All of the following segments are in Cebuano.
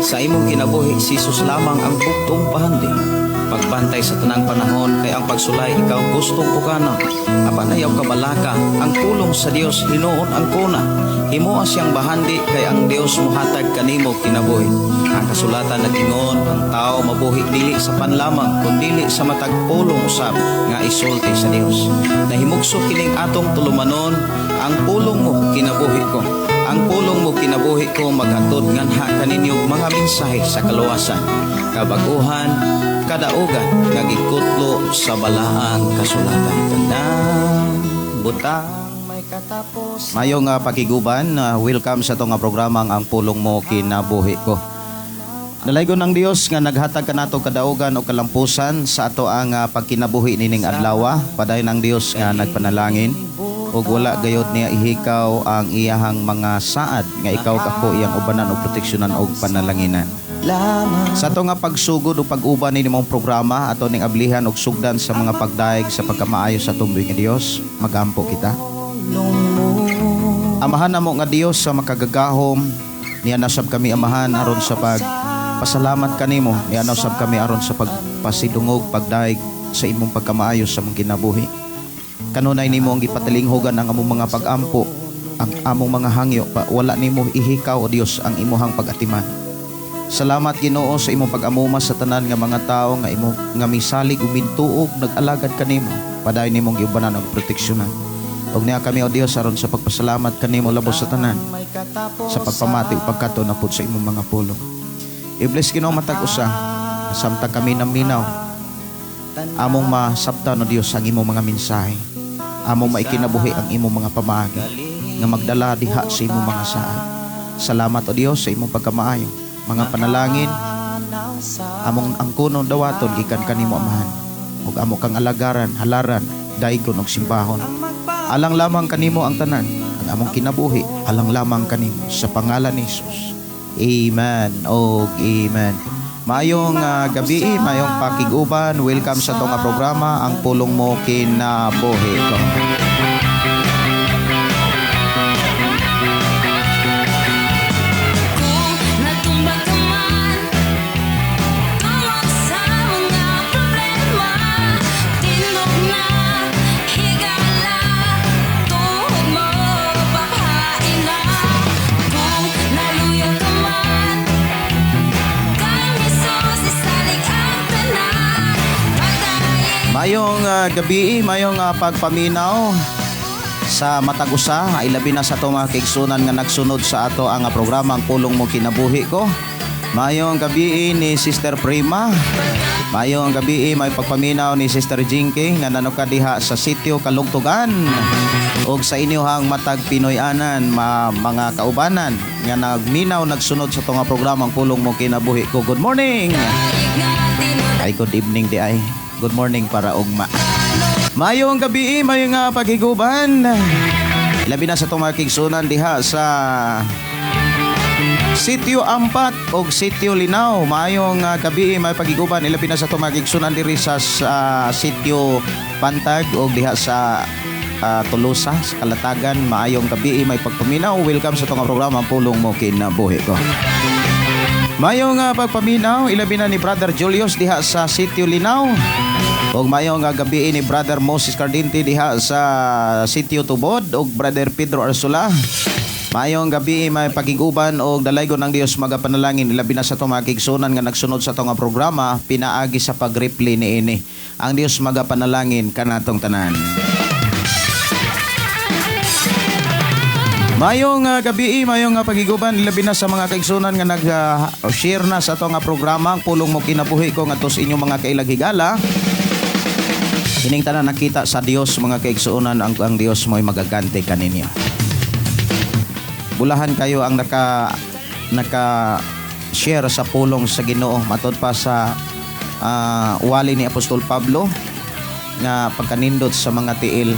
Sa imong kinabuhi, si Jesus lamang ang buktong pahandi. Pagbantay sa tanang panahon kay ang pagsulay ikaw gustong pugana. Apan ayaw kabalaka, ang pulong sa Dios hinuon ang kuna. Himoa siyang bahandi kay ang Dios mohatag kanimo kinabuhi. Ang kasulatan nag-ingon, ang tao mabuhi dili sa panlamang kundili sa matag pulong usab nga isulti sa Dios. Nahimugso kining atong tulumanon, ang pulong mo kinabuhi ko. Ang pulong mo kinabuhi ko maghatod nganha kaninyo mga mensahe sa kaluwasan, kabaguhan, kadaugan nga gikutlo sa balaang kasulatan. Tanang butang may katapos. Mayong pakiguban, welcome sa atong programang Ang Pulong Mo Kinabuhi Ko. Dalaygon ng Dios nga naghatag kanato kadaugan o kalampusan sa ato ang pagkinabuhi nining adlaw. Padayon ang Dios nga nagpanalangin ug wala gayod niya ihikaw ang iyahang mga saad nga ikaw kako iyang ubanan og proteksyonan og panalanginan. Lamang. Sa ato nga pagsugod o pag-uban ni mong programa, ato ning ablihan og sugdan sa mga pagdayeg sa pagkamaayo sa tumboy nga Dios. Magampo kita. Amahan namo nga Dios sa makagagahom, niya nasab kami, Amahan, aron sa pagpasalamat kanimo, niya nasab kami aron sa pagpasidungog, pagdayeg sa imong pagkamaayo sa among kinabuhi. Kanunay nimo ang gipatalinghugan ang among mga pagampo, ang among mga hangyo pa, wala nimo ihikaw, o Dios, ang imuhang pagatiman. Salamat, Ginoo, sa imong pag-amuma sa tanan nga mga tao nga imo nga misalig ug mintuog nag-alagad kanimo. Padayon nimong giubanan og proteksyonan. Ug niya kami, o Dios, aron sa pagpasalamat kanimo labos sa tanan sa pagpamati ug pagkato na pud sa imong mga pulong. I-bless, Ginoo, matag usa samtang kami naminaw. Among masabtan, o Dios, ang imong mga mensahe. Among maikinabuhi ang imong mga pamaagi nga magdala diha sa imong mga saad. Salamat, o Dios, sa imong pagkamaayo. Mga panalangin among angkunon dawaton gikan kanimo, Amahan. Ug amo kang alagaran, halaran, daygon ug simbahon. Alang lamang kanimo ang tanan, ang among kinabuhi alang lamang kanimo, sa pangalan ni Jesus. Amen og amen. Maayong gabi, maayong pakiguban. Welcome sa atong programa, Ang Pulong Mo Kinabuhi Ko. Kung natumba ka man, tungod sa mga problema, tindog na, higala, tuhod mo pahain na. Kung naluya ka man, kang Jesus isalig ang tanan. Pagdaig Mayong gabi, mayong pagpaminaw sa matag usa, ay labi na sa ato mga kaigsunan nga nagsunod sa ato ang programa Ang Pulong Mo Kinabuhi Ko. Mayong gabi ni Sister Prima. Mayong gabi, may pagpaminaw ni Sister Jinky nga nanuka diha sa sitio Kalugtugan. Og sa inyohang matag Pinoy-anan, mga kaubanan nga nagminaw, nagsunod sa atong programa Ang Pulong Mo Kinabuhi Ko. Good morning. nga Ay, good evening di ay. Good morning para ugma. Mayong gabi, mayong nga paghiguban. Labi na sa itong mga kigsunan diha sa Sitio Ampat og Sitio Linaw. Mayong gabi, may pagiguban. Ilabi na sa itong mga kigsunan diri sa Sitio Pantag og diha sa Tolosa, sa Kalatagan. Maayong gabi, may pagpaminaw. Welcome sa itong programa, Ang Pulong Mo Kinabuhi Ko. Mayong pagpaminaw, ilabi na ni Brother Julius diha sa Sitio Linaw. Ug mayong gabi ni Brother Moses Cardinte diha sa Sitio Tubod ug Brother Pedro Arsula. Mayong gabi, may pakiguban og dalaygon ng Dios magapanalangin, ilabi na sa atong mga kaigsunan nga nagsunod sa atong programa pinaagi sa pag-replay niini. Ang Dios magapanalangin kanatong tanan. Mayong gabi, mayong pagiguban, labi na sa mga kaigsunan nga nag-share na sa atong programa, Ang Pulong Mo Kinabuhi Ko, ngadto sa inyong mga kailaghigala. Ining tanan nakita sa Dios, mga kaigsuonan, ang Dios mo'y magaganti kaninyo. Bulahan kayo ang naka naka share sa pulong sa Ginoo matod pa sa wali ni Apostol Pablo nga pagkanindot sa mga tiil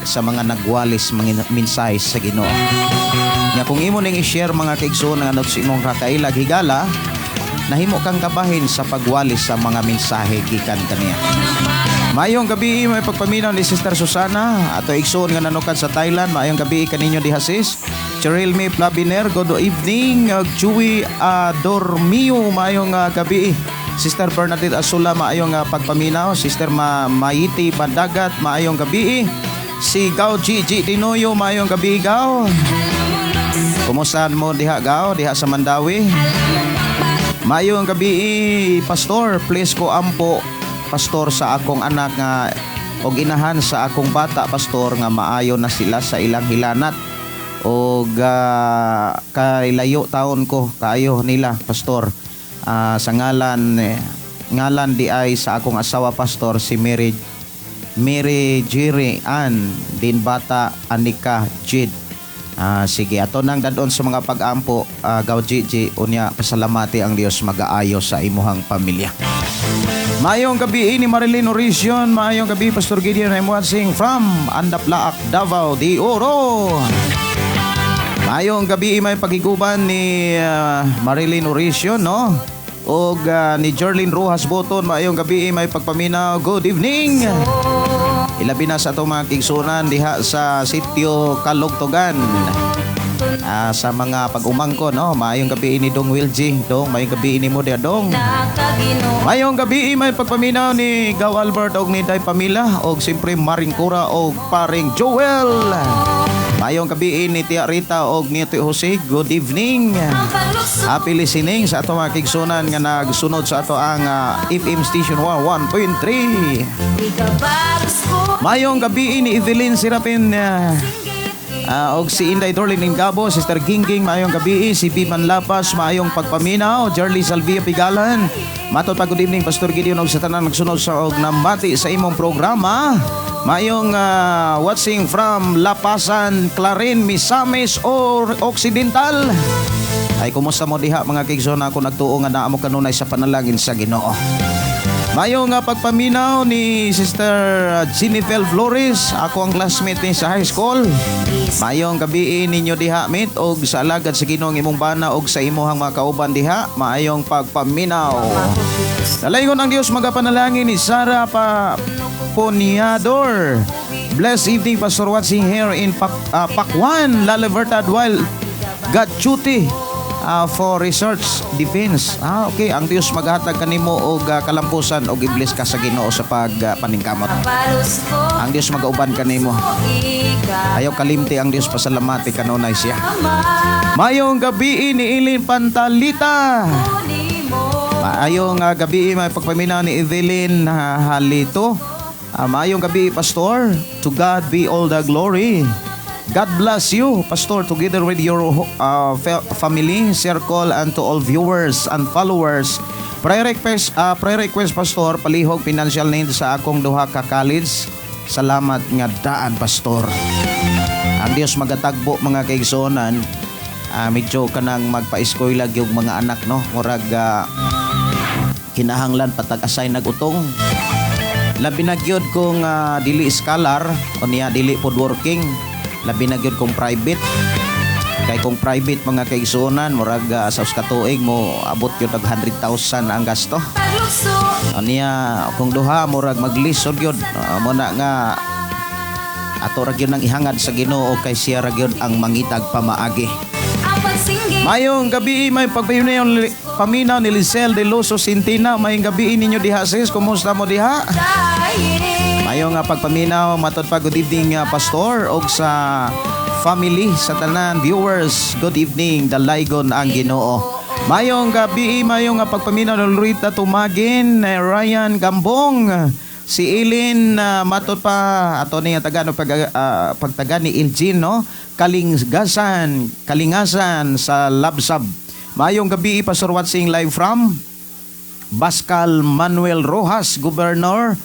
sa mga nagwalis mga mensahe sa Ginoo. Nga kung imo ning i-share, mga kaigsuonan, ngadto sa imong kakailag higala, nahimo kang kabahin sa pagwalis sa mga mensahe gikan kaniya. Mayong gabi, may pagpaminaw ni Sister Susana. Ato igsoon nga nanukad sa Thailand. Mayong gabi kaninyo diha, sis. Cheryl May Flaviner, good evening. Og Chewy Adormio, maayong gabi. Sister Bernadette Asula, maayong pagpaminaw. Sister Maiti Bandagat, maayong gabi. Si Gao Gigi Dinoyo, maayong gabi, Gao. Kumusta mo diha, Gao? Diha sa Mandawi? Maayong gabi, Pastor. Please ko ampo, Pastor, sa akong anak nga og inahan sa akong bata, Pastor, nga maayo na sila sa ilang hilanat og kay layo taon ko kaayo nila, Pastor. Sa ngalan eh, ngalan di ay sa akong asawa, Pastor, si Mary Mary Jerry Ann din bata Anika Jid. Sige, ato nang dadon sa mga pag-ampo, Gaw Gigi, unya pasalamati ang Dios, magaayo sa imuhang pamilya. Maayong gabi ni Marilyn Orision, maayong gabi, Pastor Gideon. I'm watching from Andaplaak, Davao de Oro. Maayong gabi, may pagiguban ni Marilyn Orision, no? Og ni Jerlyn Rojas Boton, maayong gabi, may pagpaminaw. Good evening. Ilabi na sa atong mga kigsunan diha sa sitio Kalugtugan. Sa mga pag-umangko, no? Maayong gabi ni Dong Wilji. Dong, maayong gabi ni mo diha, Dong. Maayong gabi, may pagpaminaw ni Gaw Albert og ni Day Pamila og siyempre Maring Cora og paring Joel. Maayong gabi ni Tia Rita og ni Tio Jose. Good evening. Happy listening sa ato mga kigsunan nga nagsunod sa ato ang FM Station 1.3. Maayong gabi ni Evelyn Serapin og si Inday Dorlin Ingabo, Sister Gingging, maayong gabi, si Biman Lapas, maayong pagpaminaw, Jerly Salvia Pigalan. Matod pa, good evening, Pastor Gideon, og sa tanan nagsunod sa og namati sa imong programa. Maayong watching from Lapasan, Clarin, Misamis or Occidental. Ay, kumusta mo diha, mga kigsoon? Ako nagtuo nga naa mo kanunay sa panalangin sa Ginoo. Maayong nga pagpaminaw ni Sister Jennifer Flores, ako ang classmate ni sa high school. Maayong gabi ninyo diha, mate, og sa alagad sa Ginoo ang imong bana og sa imuhang mga kauban diha, maayong pagpaminaw. Dalaygon ang Dios, magapanalangin ni Sara pa Poniador. Blessed evening, Pastor, watching here in Pakwan, La Libertad while got duty for research defense. Okay. Ang Dios maghatag kanimo og kalampusan og i-bless ka sa Ginoo sa pagpaningkamot. Ang Dios magauban kanimo. Ayaw kalimti ang Dios, pasalamati kanunay siya. Mayong gabi ni Ilin Pantalita. Maayong gabi, may pagpaminaw ni Evelyn Halito. Maayong gabi, Pastor. To God be all the glory. God bless you, Pastor, together with your family, circle, and to all viewers and followers. Prayer request, Pastor, palihog financial need sa akong duha ka college. Salamat nga daan, Pastor. Ang Dios magatagbo, mga kaigsuonan. Medyo kanang magpa-eskwela yung mga anak, no? Murag kinahanglan patag-asay nag-utong. Labi na gyud kung dili scholar o niya dili pod working. Labi na gyud kung private. Kay kung private, mga kaigsuonan, murag sa usa ka tuig mo abot gyud og 100,000 ang gasto. O niya kung duha, murag maglisod gyud. Mo na nga ato ra gyud nang ihangad sa Ginoo kay siya ra gyud ang mangitag pamaagi. Mayong gabi, may pagpaminaw paminaw ni Lisel de Loso Sintina. Mayong gabi ninyo diha, sis. Kumusta mo diha? Maayong nga pagpaminaw, matod pa, good evening, Pastor, og sa family, sa tanan viewers. Good evening, dalaygon ang Ginoo. Mayong gabi, mayong nga pagpaminaw ni Lorita Tumagin, Ryan Gambong. Si Ilin, matod pa ato niya taga no pagtaga ni Iljin, no, Kalinggasan, Kalingasan sa Labsab. Mayong gabi, Pastor, watching live from Bascal Manuel Rojas, Governor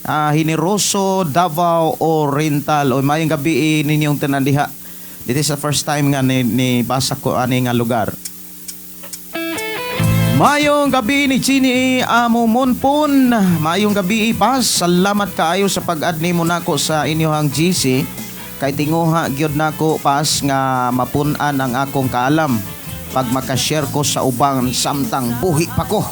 Generoso, Davao Oriental. O mayong gabi ninyong tanan diha. This is the first time nga ni basa ko ani nga lugar. Mayong gabi ni Chini Amumonpon. Mayong gabi, pas. Salamat kaayo sa pag-add nimo nako sa inyong GC. Kay tinguha gyud nako, pas, nga mapun-an ang akong kaalam pag makashare ko sa uban samtang buhi pa ko.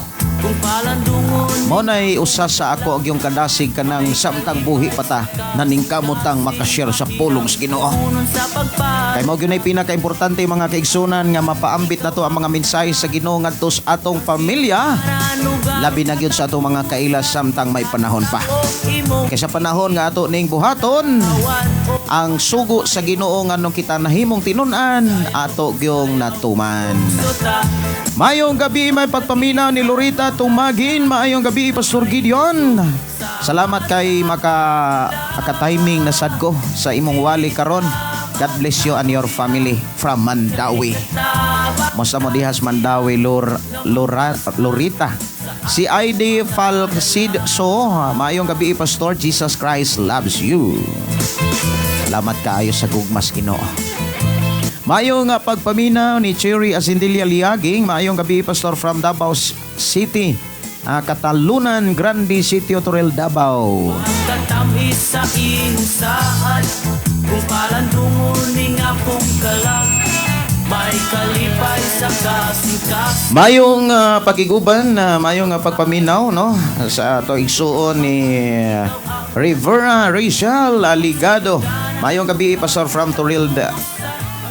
Kung palandungon Mo nay usa sa ako og yung kadasig kanang samtang buhi pata naningkamotang makashare sa pulong sa Ginoo. Punon sa pagpag Kay mao gyud nay pinakaimportante, mga kaigsunan, nga mapaambit nato ang mga mensahe sa Ginoo ngadto sa atong pamilya, labi na gyud sa atong mga kaila samtang may panahon pa. Imo Kay sa panahon nga ato ning buhaton awan o ang sugo sa Ginoo nganong kita nahimong tinun-an, ato gyung natuman. Sota. Maayong gabi, may pagpaminaw ni Lorita Tumagin. Maayong gabi, Pastor Gideon. Salamat kay maka timing na sad ko sa imong wali karon. God bless you and your family from Mandawi. Musta mo dihas Mandawi, Lor, Lora, Lorita. Si ID Falcid So, maayong gabi, Pastor. Jesus Christ loves you. Salamat kaayo sa gugmas Ginoo. Maayong nga pagpaminaw ni Cherry Asindilia Liaging. Maayong gabi, Pastor, from Davao City. Katalunan, Grande City, Toril, Davao. Katamis sa imong saad. Kung palandungon ning akong kalag, may kalipay sa kasing-kasing. Mayong pakiguban, mayong pagpaminaw, no, sa ato igsuon ni Rivera Rachel Aligado. Mayong gabi, Pastor, from Toril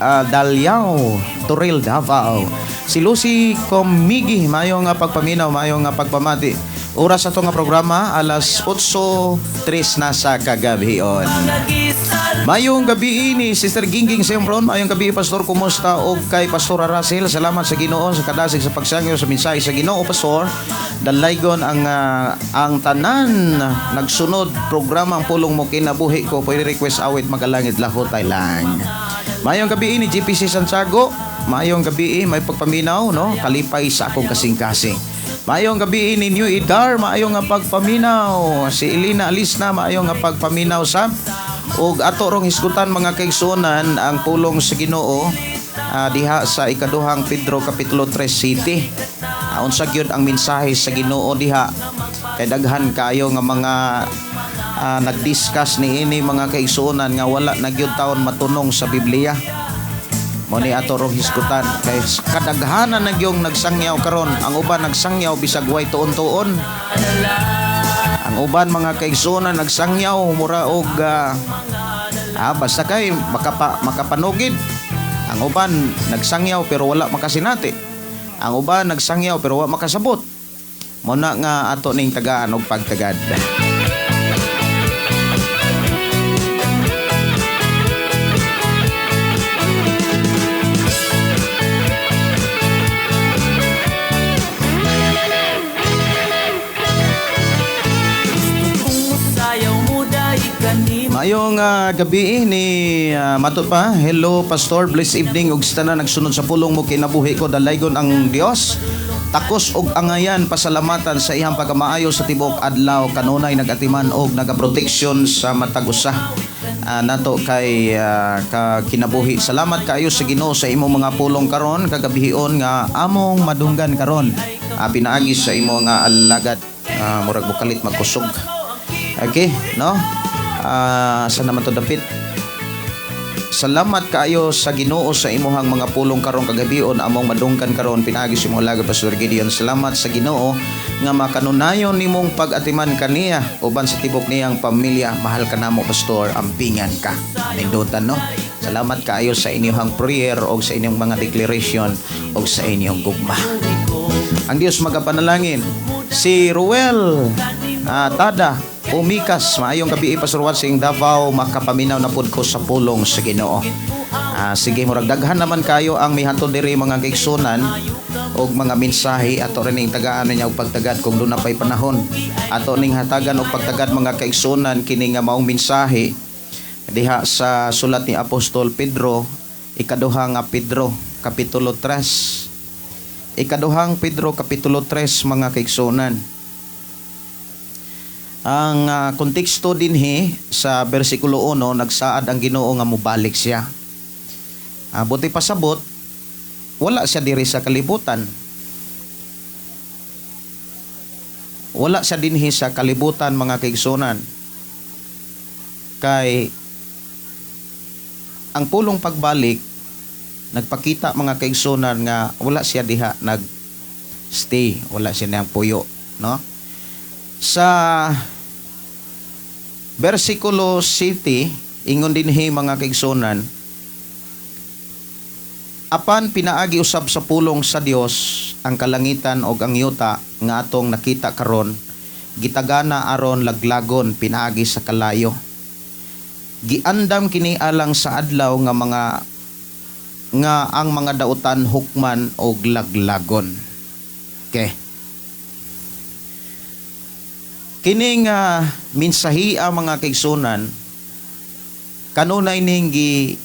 Dalyao, Toril, Davao. Si Lucy Comigi, mayong pagpaminaw, mayong pagpamati. Oras ato nga programa alas 8:03 na sa kagabion. Nagisal Mayong gabi ni Sister Gingging Sembron, mayong gabi, Pastor, kumusta og kay Pastor Russell. Salamat sa Ginoo sa kadasig sa pagsangyo sa mensahe sa Ginoo, Pastor. Dalaygon ang tanan nagsunod programa ang pulong mo kinabuhi ko. Pwede request awit Magalangit Lahutay lang. Mayong gabi ni GPC Santiago, mayong gabi, may pagpaminaw, no, kalipay sa akong kasing-kasing. Maayong gabi ni New Idar, maayong nga pagpaminaw. Si Elena Alisna, maayong nga pagpaminaw sa ug ato rong hisgutan, mga kaigsuonan, ang pulong sa Ginoo diha sa ikaduhang Pedro kapitulo 3 City. Unsa gyud ang mensahe sa Ginoo diha kay daghan kaayo nga mga nagdiscuss niini, mga kaigsuonan, nga wala na gyud taon matunong sa Biblia. Mo ni ato rong hisgutan kay kadaghanan na gyung nagsangyaw karon. Ang uban nagsangyaw bisag way tuon-tuon. Ang uban, mga kaigsuonan, nagsangyaw mura og basta kay makapanugid. Ang uban nagsangyaw pero wala makasinati. Ang uban nagsangyaw pero wala makasabot. Mo na nga ato ning tagaan og pagtagad. Kung musayaw mo dahil kanimo. Maayong gabi ni Mato pa. Hello, Pastor, blessed evening ug sa tanan nagsunod sa pulong mo kinabuhi ko. Dalaygon ang Dios. Takos og angayan pasalamatan sa iyang pagkamaayo sa tibuok adlaw, kanunay nagatiman og nagaproteksyon sa matag usa nato kay ka kinabuhi. Salamat kaayo sa Ginoo sa imong mga pulong karon kagabihion nga among madunggan karon. Pinaagi sa imo nga alagad, murag bukalit magkusog. Okay, no? Sa naman to dapit. Salamat kaayo sa Ginoo sa imuhang mga pulong karong kagabion among madunggan karon pinaagi sa imong alagad, Pastor Gideon. Salamat sa Ginoo nga makanunayon nimong pag-atiman kaniya uban sa tibok niyang pamilya. Mahal ka namo, Pastor, ampingan ka. Nindutan, no? Salamat kaayo sa inyong prayer o sa inyong mga declaration o sa inyong gugma. Ang Diyos magapanalangin. Si Ruel Tada Umikas, maayong gabi, Pastor Watsing Davao, makapaminaw na pud ko sa pulong sa Ginoo. Sige, murag daghan naman kayo ang mihantod diri, mga kaigsunan, og mga mensahe. Ato rin ning tagaan niya og pagtagad kung doon na pa'y panahon. Ato ning hatagan og pagtagad, mga kaigsunan, kini nga maong mensahe diha sa sulat ni Apostol Pedro, ikaduha nga Pedro kapitulo 3. Ikaduhang Pedro kapitulo 3, mga kaigsunan. Ang konteksto dinhi sa bersikulo 1, nagsaad ang Ginoo nga mobalik siya. Buti pasabot, wala siya diri sa kalibutan. Wala siya dinhi sa kalibutan, mga kaigsunan. Kay ang pulong pagbalik nagpakita, mga kaigsunan, nga wala siya diha nag Stay, wala siya niyang puyo, no? Sa versikulo 7, ingon dinhi, mga kaigsunan, "Apan pinaagi usab sa pulong sa Dios ang kalangitan og ang yuta nga atong nakita karon gitagana aron laglagon pinaagi sa kalayo. Giandam kini alang sa adlaw nga mga nga ang mga dautan hukman og laglagon." Okay. Kini nga minsahia, mga kaigsunan, kanunay ning gi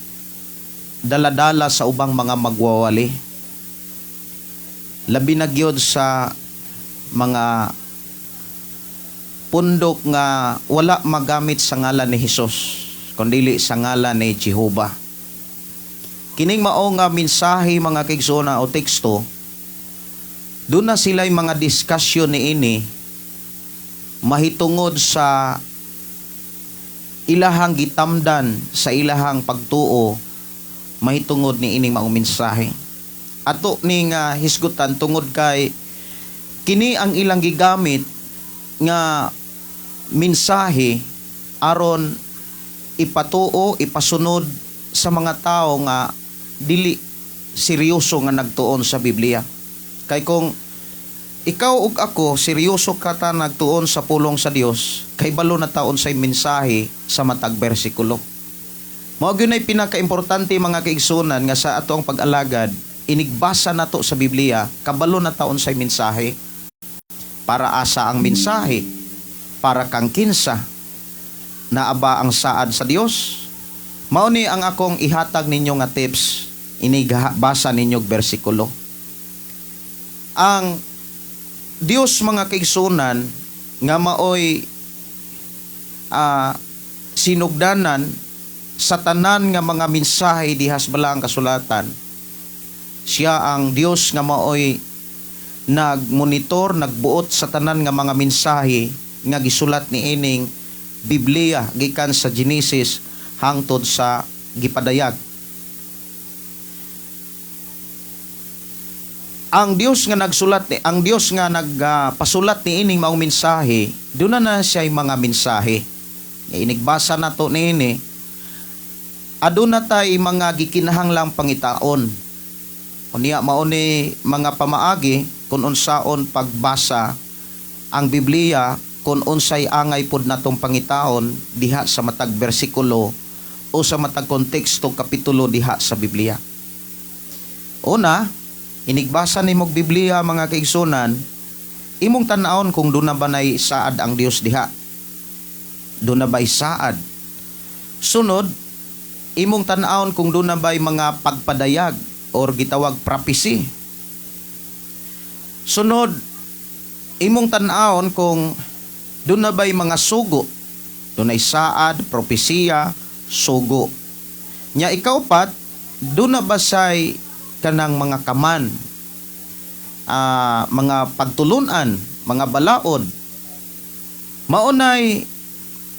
daladala sa ubang mga magwawali, labi na gyud sa mga pundok nga wala magamit sa ngalan ni Hesus kundili sa ngalan ni Jehova. Kining mao nga mensahe, mga kaigsuonan, o teksto, duna na sila'y mga diskusyon niini mahitungod sa ilahang gitamdan sa ilahang pagtuo mahitungod ni ining maong mensahe. Ato ning hisgutan tungod kay kini ang ilang gigamit nga mensahe aron ipatuo, ipasunod sa mga tao nga dili seryoso nga nagtuon sa Biblia. Kay kung ikaw ug ako seryoso ka ta nagtuon sa pulong sa Dios, kay balo na ta unsay mensahe sa matag bersikulo. Mao gyud nay pinakaimportante, mga kaigsunan, nga sa ato ang pag-alagad, inigbasa nato sa Biblia, kabalo na ta unsay mensahe. Para asa ang mensahe? Para kang kinsa? Naa ba ang saad sa Dios? Mao ni ang akong ihatag ninyo nga tips inig basa ninyo og bersikulo. Ang Dios, mga kaigsunan, nga maoy sinugdanan sa tanan nga mga mensahe diha sa Balaang Kasulatan. Siya ang Dios nga maoy nagmonitor, nagbuot sa tanan nga mga mensahe nga gisulat ni ining Biblia gikan sa Genesis hangtod sa gipadayag. Ang Dios nga nagsulat ni ang Dios nga nagpasulat ni ining maong mensahe, duna na siya mga mensahe. Nga inigbasa nato niini, aduna tay mga gikinahanglang pangitaon. Unya mao ni mga pamaagi kung unsaon pagbasa ang Biblia, kung unsay angay pod natong pangitaon diha sa matag bersikulo o sa matag konteksto, kapitulo diha sa Biblia. Una, inigbasa nimog Biblia, mga kaigsunan, imong tan-awon kung duna ba nay saad ang Dios diha. Duna ba'y saad? Sunod, imong tan-awon kung duna ba'y mga pagpadayag or gitawag prophecy. Sunod, imong tan-awon kung duna ba'y mga sugo. Dunay saad, propesiya, sugo. Nya ikaupat, duna ba say kanang mga kaman, mga pagtulunan, mga balaod? Maunay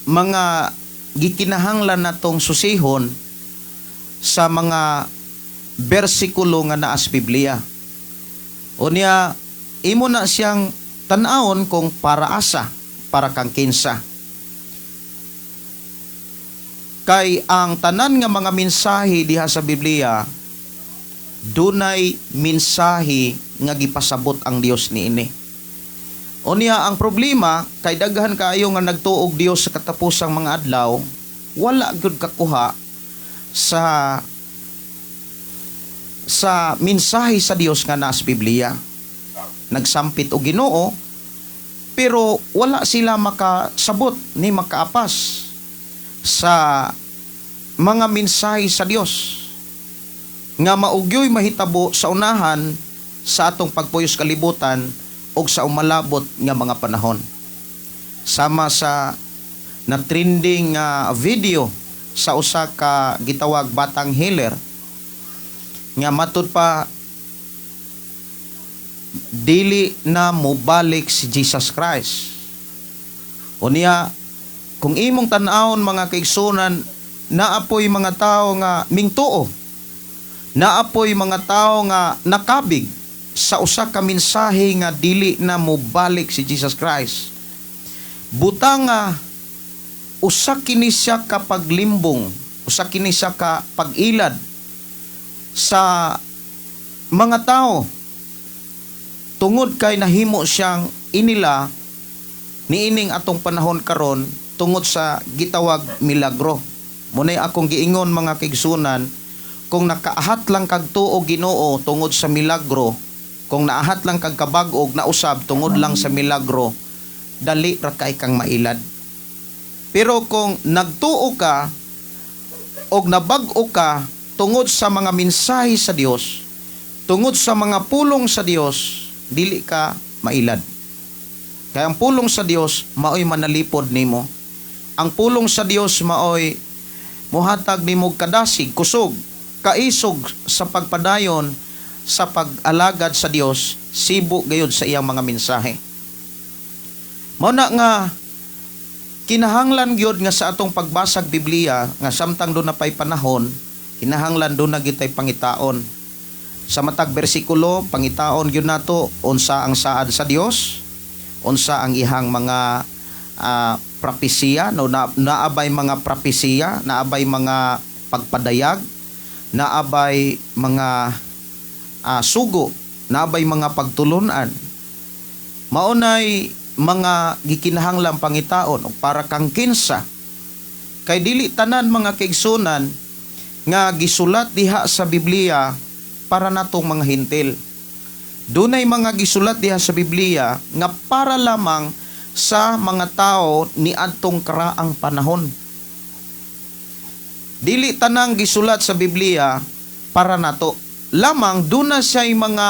mga gikinahanglan natong susihon sa mga bersikulo nga naa sa Biblia. Unya imo na siyang tan-awon kung para asa, para kang kinsa. Kay ang tanan nga mga mensahe diha sa Biblia, dunay mensahe nga gipasabot ang Dios niini. Unya ang problema kay daghan kaayo nga nagtuog Dios sa katapusang mga adlaw, wala gyud kakuha sa mensahe sa Dios nga naa sa Biblia. Nagsampit og Ginoo, pero wala sila makasabot ni makaapas sa mga mensahe sa Dios nga maugyoy mahitabo sa unahan sa atong pagpuyos kalibutan o sa umalabot nga mga panahon. Sama sa na trending nga video sa usa ka gitawag batang healer nga matud pa dili na mobalik si Jesus Christ. Unya kung imong tan-awon, mga kaigsunan, naapoy mga tao nga mingtuo. Naapoy mga tao nga nakabig. Sa usa ka mensahe nga dili na mobalik si Jesus Christ. Butang nga usa kini siya ka paglimbong, usa kini siya ka pag-ilad sa mga tao tungod kay nahimo siyang inila niining atong panahon karon tungod sa gitawag milagro. Muna'y akong giingon, mga kaigsunan, kung nakaahat lang kag tuo Ginoo tungod sa milagro, kung naahat lang kag kabag-og na usab tungod lang sa milagro, dali ra kay kang mailad. Pero kung nagtuo ka og nabag-o ka tungod sa mga mensahe sa Dios, tungod sa mga pulong sa Dios, dili ka mailad. Kaya ang pulong sa Dios maoy manalipod nimo. Ang pulong sa Dios maoy muhatag nimo kadasig, kusog, kaisog sa pagpadayon sa pag-alagad sa Dios, sibo gayud sa iyang mga mensahe. Mao na nga kinahanglan gyud nga sa atong pagbasag Biblia nga samtang duna pay panahon, kinahanglan duna gyud tay pangitaon. Sa matag bersikulo, pangitaon gyud nato unsa ang saad sa Dios, unsa ang ihang mga propesiya, no, na, naabay mga propesiya, naabay mga pagpadayag, naabay mga sugo, naabay mga pagtulunan. Maunay mga gikinahanglan pangitaon og para kang kinsa. Kay dili tanan, mga kaigsunan, nga gisulat diha sa Biblia para natong mga Hentil. Dunay mga gisulat diha sa Biblia nga para lamang sa mga tao ni adtong karaang panahon. Dili tanang gisulat sa Biblia para nato. Lamang duna siya'y mga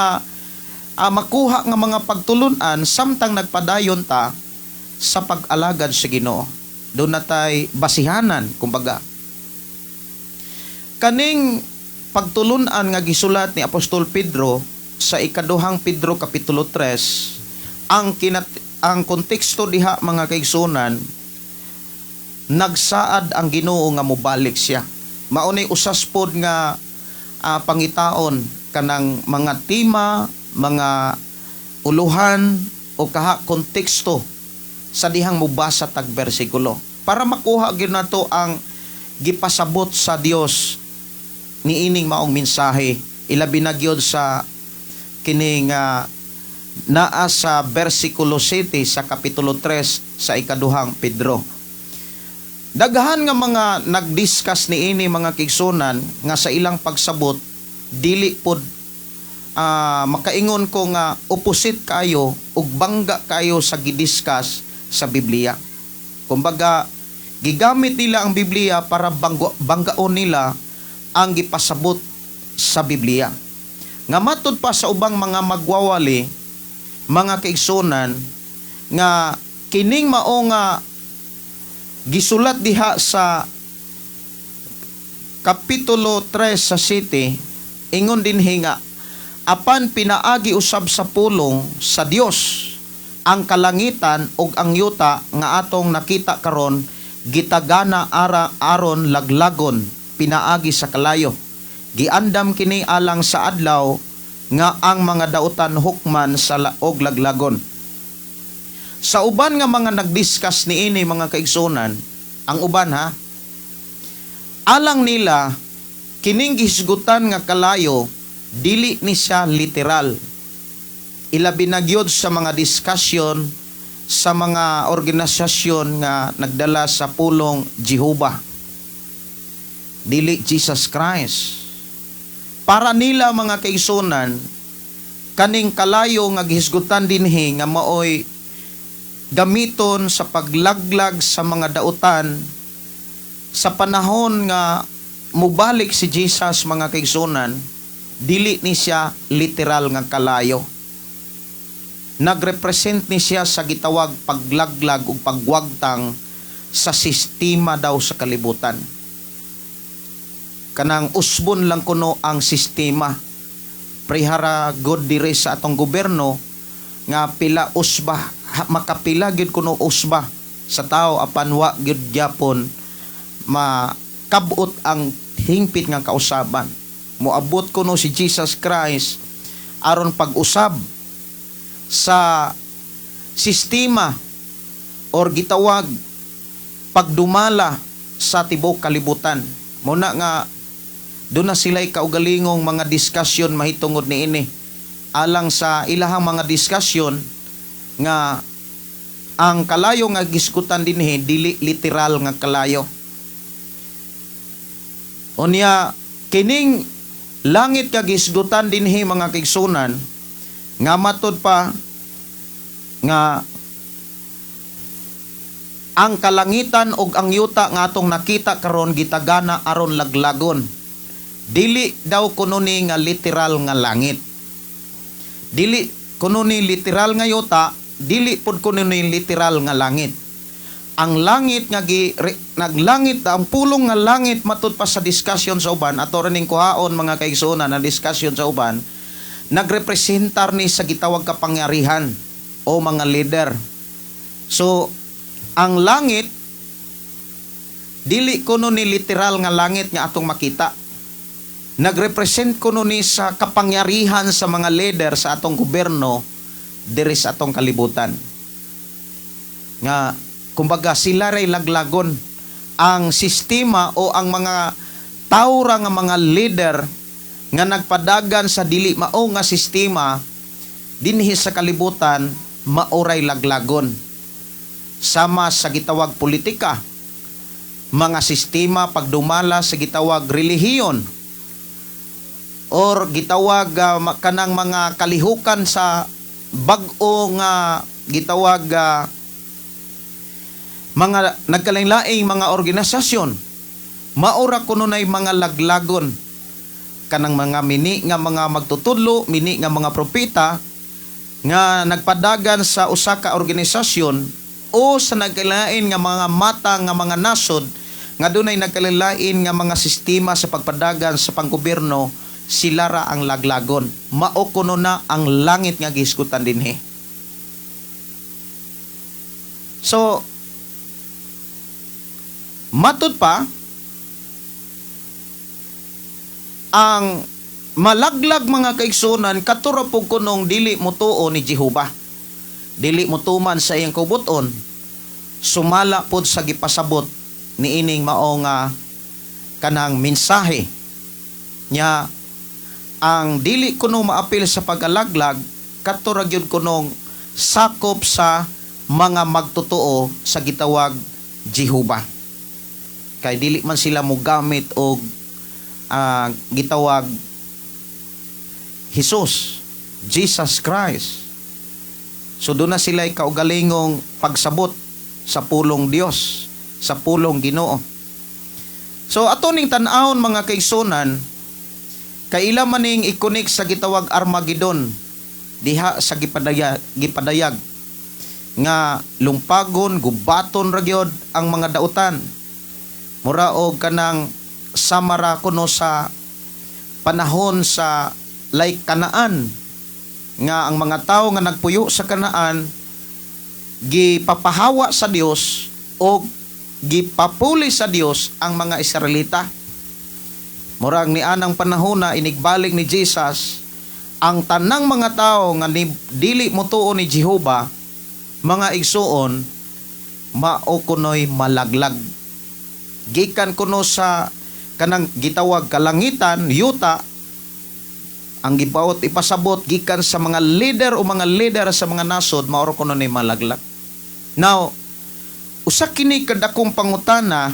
makuha nga mga pagtulunan samtang nagpadayon ta sa pag-alagad sa Ginoo. Duna tay basihanan, kumbaga. Kaning pagtulunan nga gisulat ni Apostol Pedro sa Ikaduhang Pedro kapitulo 3, ang konteksto diha, mga kaigsunan, nagsaad ang Ginoo nga mobalik siya. Maunay usas pod nga pangitaon kanang mga tema, mga uluhan o kaha konteksto sa dihang mobasa tag bersikulo para makuha gyud nato ang gipasabot sa Dios niining maong mensahe, ilabi na gyud sa kining naa sa bersikulo 7 sa kapitulo 3 sa Ikaduhang Pedro. Daghan nga mga nagdiscuss niini, mga kaigsunan, nga sa ilang pagsabot dili pod makaingon ko nga opposite kayo ug bangga kayo sa gidiscuss sa Biblia. Kumbaga, gigamit nila ang Biblia para banggaon nila ang gipasabot sa Biblia. Nga matud pa sa ubang mga magwawali, mga kaigsunan, nga kining mao nga gisulat diha sa kapitulo 3 sa 7, ingon dinhi nga apan pinaagi usab sa pulong sa Dios ang kalangitan ug ang yuta nga atong nakita karon gitagana ara aron laglagon pinaagi sa kalayo. Giandam kini alang sa adlaw nga ang mga dautan hukman sa og laglagon. Sa uban nga mga nagdiscuss niini, mga kaigsunan, ang uban ha, alang nila kining gihisgutan nga kalayo dili ni siya literal. Ilabi na gyud sa mga discussion sa mga organisasyon nga nagdala sa pulong Jehovah. Dili Jesus Christ. Para nila, mga kaigsunan, kaning kalayo nga gihisgutan dinhi nga maoy gamiton sa paglaglag sa mga dautan sa panahon nga mubalik si Jesus, mga kaigsunan, dili ni siya literal nga kalayo. Nagrepresent ni siya sa gitawag paglaglag ug pagwagtang sa sistema daw sa kalibutan. Kanang usbon lang kuno ang sistema. Prehara god dire sa atong gobyerno nga pila usba makapila gyud kuno usba sa tao, apan wa gyud gyapon makabot ang hingpit nga kausaban. Moabot kuno si Jesus Christ aron pag-usab sa sistema or gitawag pagdumala sa tibok kalibutan. Muna nga doon na sila'y kaugalingong mga discussion mahitungod niini, alang sa ilahang mga discussion nga ang kalayo nga gisgutan dinhi dili literal nga kalayo. Unya kining langit nga gisgutan dinhi, mga kaigsunan, nga matud pa nga ang kalangitan ug ang yuta nga atong nakita karon gitagana aron laglagon. Dili daw kuno ni nga literal nga langit. Dili kuno ni literal nga yuta, dili pud kuno ni literal nga langit. Ang langit nga naglangit, ang pulong nga langit, matud pa sa discussion sa uban, ato ning kuhaon, mga kaigsuonan, na discussion sa uban, nagrepresentar ni sa gitawag kapangyarihan o mga leader. So ang langit dili kuno ni literal nga langit nga atong makita. Nagrepresent kuno ni sa kapangyarihan sa mga leader sa atong gobyerno diri sa atong kalibutan. Nga kumbaga sila ray laglagon, ang sistema o ang mga tawra nga mga leader nga nagpadagan sa dili mao nga sistema dinhi sa kalibutan, maoray laglagon, sama sa gitawag politika, mga sistema pagdumala sa gitawag relihiyon or gitawag kanang mga kalihukan sa bag-o nga gitawag mga nagkalain-laing mga organisasyon, maura kuno nay mga laglagon. Kanang mga mini nga mga magtutudlo, mini nga mga propeta nga nagpadagan sa usa ka organisasyon o sa nagkalain nga mga mata nga mga nasod nga dunay nagkalain nga mga sistema sa pagpadagan sa panggobyerno, sila ra ang laglagon. Mao kuno na ang langit nga gihisgutan dinhi. So matud pa ang malaglag, mga kaigsunan, katura pug kunong dili motuo ni Jehova, dili motuman sa iyang kabubut-on, sumala pod sa gipasabot niining mao nga kanang mensahe nya. Ang dili kuno maapil sa pag-alaglag, kadto ra gyud kunong sakop sa mga magtotoo sa gitawag Jehova, kay dili man sila mogamit og gitawag Jesus, Jesus Christ. So doon na sila kaugalingong pagsabot sa pulong Dios, sa pulong Ginoo. So ato ning tan-awon, mga kaigsunan, kay ila man ning i-connect sa gitawag Armageddon diha sa gipadayag nga lumpagon, gubaton ra gyud ang mga dautan. Mura og kanang samara kuno sa panahon sa like Kanaan, nga ang mga tao nga nagpuyo sa Kanaan gipapahawa sa Dios o gipapuli sa Dios ang mga Israelita. Murag ni anang panahon na inigbalik ni Jesus, ang tanang mga tao nga ni, dili motuo ni Jehova, mga igsuon, mao kunoy malaglag. Gikan kuno sa kanang gitawag kalangitan, yuta, ang gibaot ipasabot gikan sa mga leader o mga leader sa mga nasod, mao kuno ni malaglag. Now, usa kini kadakong pangutana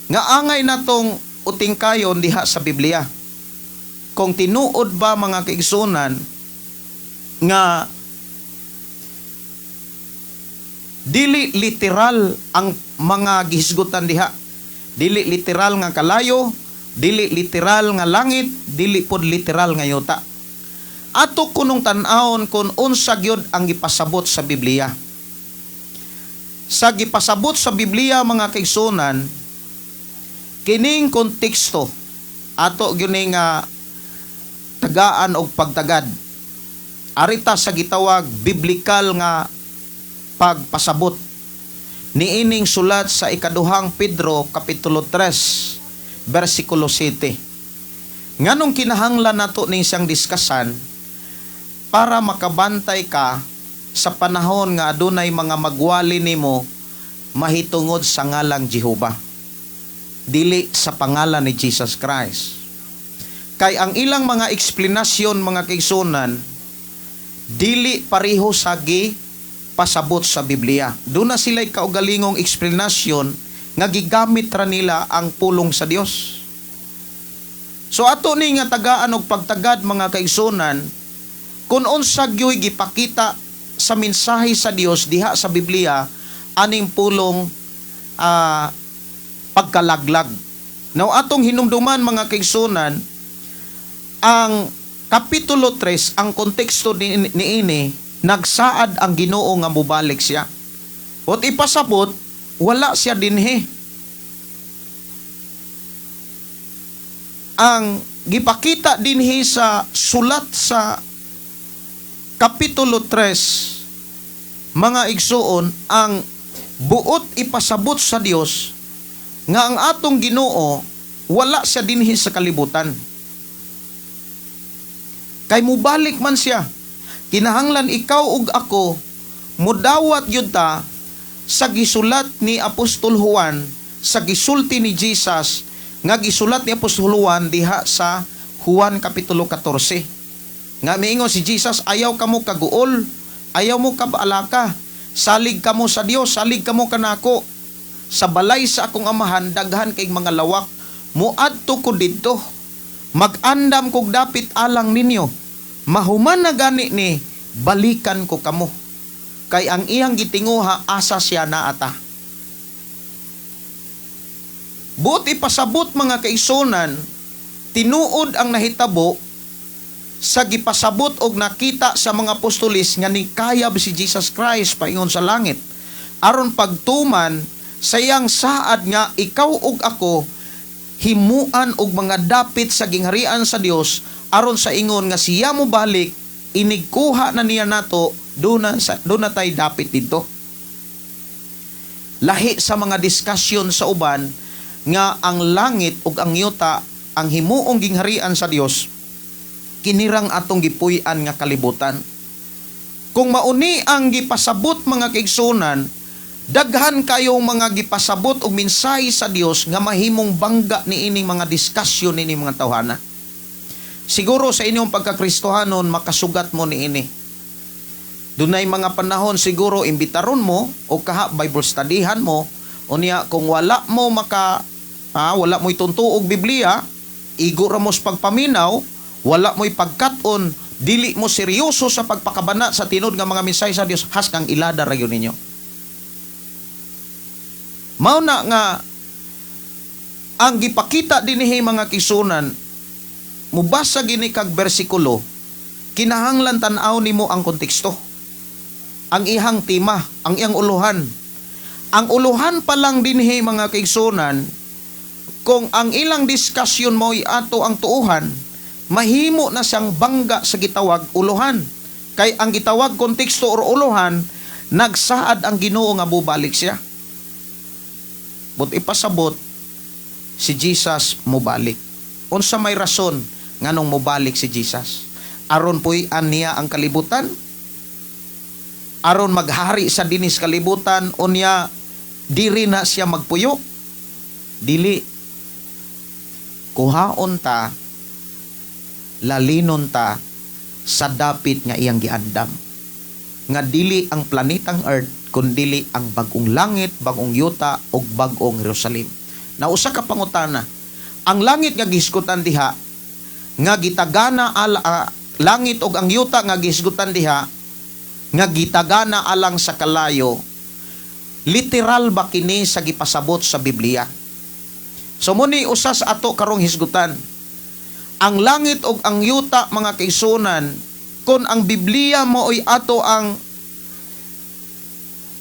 nga angay natong utingkayon diha sa Biblia. Kung tinuod ba, mga kaigsunan, nga dili literal ang mga gihisgutan diha. Dili literal nga kalayo, dili literal nga langit, dili pod literal nga yuta. Ato kunong tan-awon kung unsa gyud ang gipasabot sa Biblia. Sa gipasabot sa Biblia, mga kaigsunan, kining konteksto ato gyud ni nga tagaan og pagtagad. Arita sa gitawag biblical nga pagpasabot niining sulat sa Ikaduhang Pedro kapitulo 3 bersikulo 7. Nganong kinahanglan nato ning siyang diskasan? Para makabantay ka sa panahon nga adunay mga magwali nimo mahitungod sa ngalang Jehova, dili sa pangalan ni Jesus Christ. Kay ang ilang mga eksplanasyon, mga kaigsunan, dili pareho sa gi pasabot sa Biblia. Duna sila'y kaugalingong eksplanasyon nga gigamit ra nila ang pulong sa Dios. So ato ni nga tagaan og pagtagad, mga kaigsunan, kung unsa gyoy gipakita sa mensahe sa Dios diha sa Biblia aning pulong pagkalaglag. Now, atong hinumduman, mga kaigsunan, ang Kapitulo 3, ang konteksto niini, nagsaad ang Ginoo nga mobalik siya. Ot ipasabot, wala siya dinhi. Ang gipakita dinhi sa sulat sa Kapitulo 3, mga igsuon, ang buot ipasabot sa Dios nga ang atong Ginoo wala siya dinhi sa kalibutan. Kay mubalik man siya. Kinahanglan ikaw ug ako mudawat yun ta sa gisulat ni Apostol Juan, sa gisulti ni Jesus nga gisulat ni Apostol Juan diha sa Juan Kapitulo 14. Nga miingon si Jesus, "Ayaw kamo kaguol, ayaw mo kabalaka, salig kamo sa Dios, salig kamo kanako. Sa balay sa akong Amahan daghan kay mga lawak, muadto ko didto. Mag-andam kog dapit alang ninyo. Mahuman na gani ni, balikan ko kamo." Kay ang iyang gitinguha asa siya naata. Buot ipasabot, mga kaigsunan, tinuod ang nahitabo sa gipasabot og nakita sa mga apostolis nga nikayab si Jesus Christ paingon sa langit. Aron pagtuman sa iyang saad nga ikaw ug ako himuan og mga dapit sa gingharian sa Dios, aron sa ingon nga siya mo balik, inigkuha na niya nato, duna tay dapit didto. Lahi sa mga diskusyon sa uban nga ang langit ug ang yuta ang himuong gingharian sa Dios, kinirang atong gipuy-an nga kalibutan. Kung mauni ang gipasabot, mga kaigsunan, daghan kayong mga gipasabot og mensahe sa Dios nga mahimong bangga niining mga diskusyon niining mga tawhana. Siguro sa inyong pagkakristohanon makasugat mo niini. Dunay mga panahon siguro imbitaron mo o kaha Bible studyhan mo, unya kung wala mo maka wala mo itunto og Biblia, igo ra mo sa pagpaminaw, wala mo'y pagkat-on, dili mo seryoso sa pagpakabana sa tinud nga mga mensahe sa Dios, haskang ilada ra gyud ninyo. Mao na nga ang gipakita dinhi, mga kaigsunan, mubasa gini kag bersikulo, kinahanglan tan-aw nimo ang konteksto. Ang ihang tema, ang iyang uluhan. Ang uluhan pa lang dinhi, mga kaigsunan, kung ang ilang diskusyon mo ato ang tuuhan, mahimo na siyang bangga sa gitawag uluhan. Kay ang gitawag konteksto or uluhan, nagsaad ang Ginoo nga bubalik siya. But ipasabot, si Jesus mubalik. Unsa may rason nganong mubalik si Jesus? Aron puy-an niya ang kalibutan? Aron maghari sa dinis kalibutan, unya diri na siya magpuyo? Dili. Kuhaon ta, lalinon ta sa dapit nga iyang giandam. Nga dili ang planetang Earth, kundili ang bagong langit, bagong yuta ug bagong Jerusalem. Na usa ka pangutana, ang langit nga gihisgutan diha nga gitagana ala, langit ug ang yuta nga gihisgutan diha nga gitagana alang sa kalayo, literal ba kini sa gipasabot sa Biblia? So muni usa sa ato karong hisgutan. Ang langit ug ang yuta, mga kaigsunan, kung ang Biblia mao'y ato ang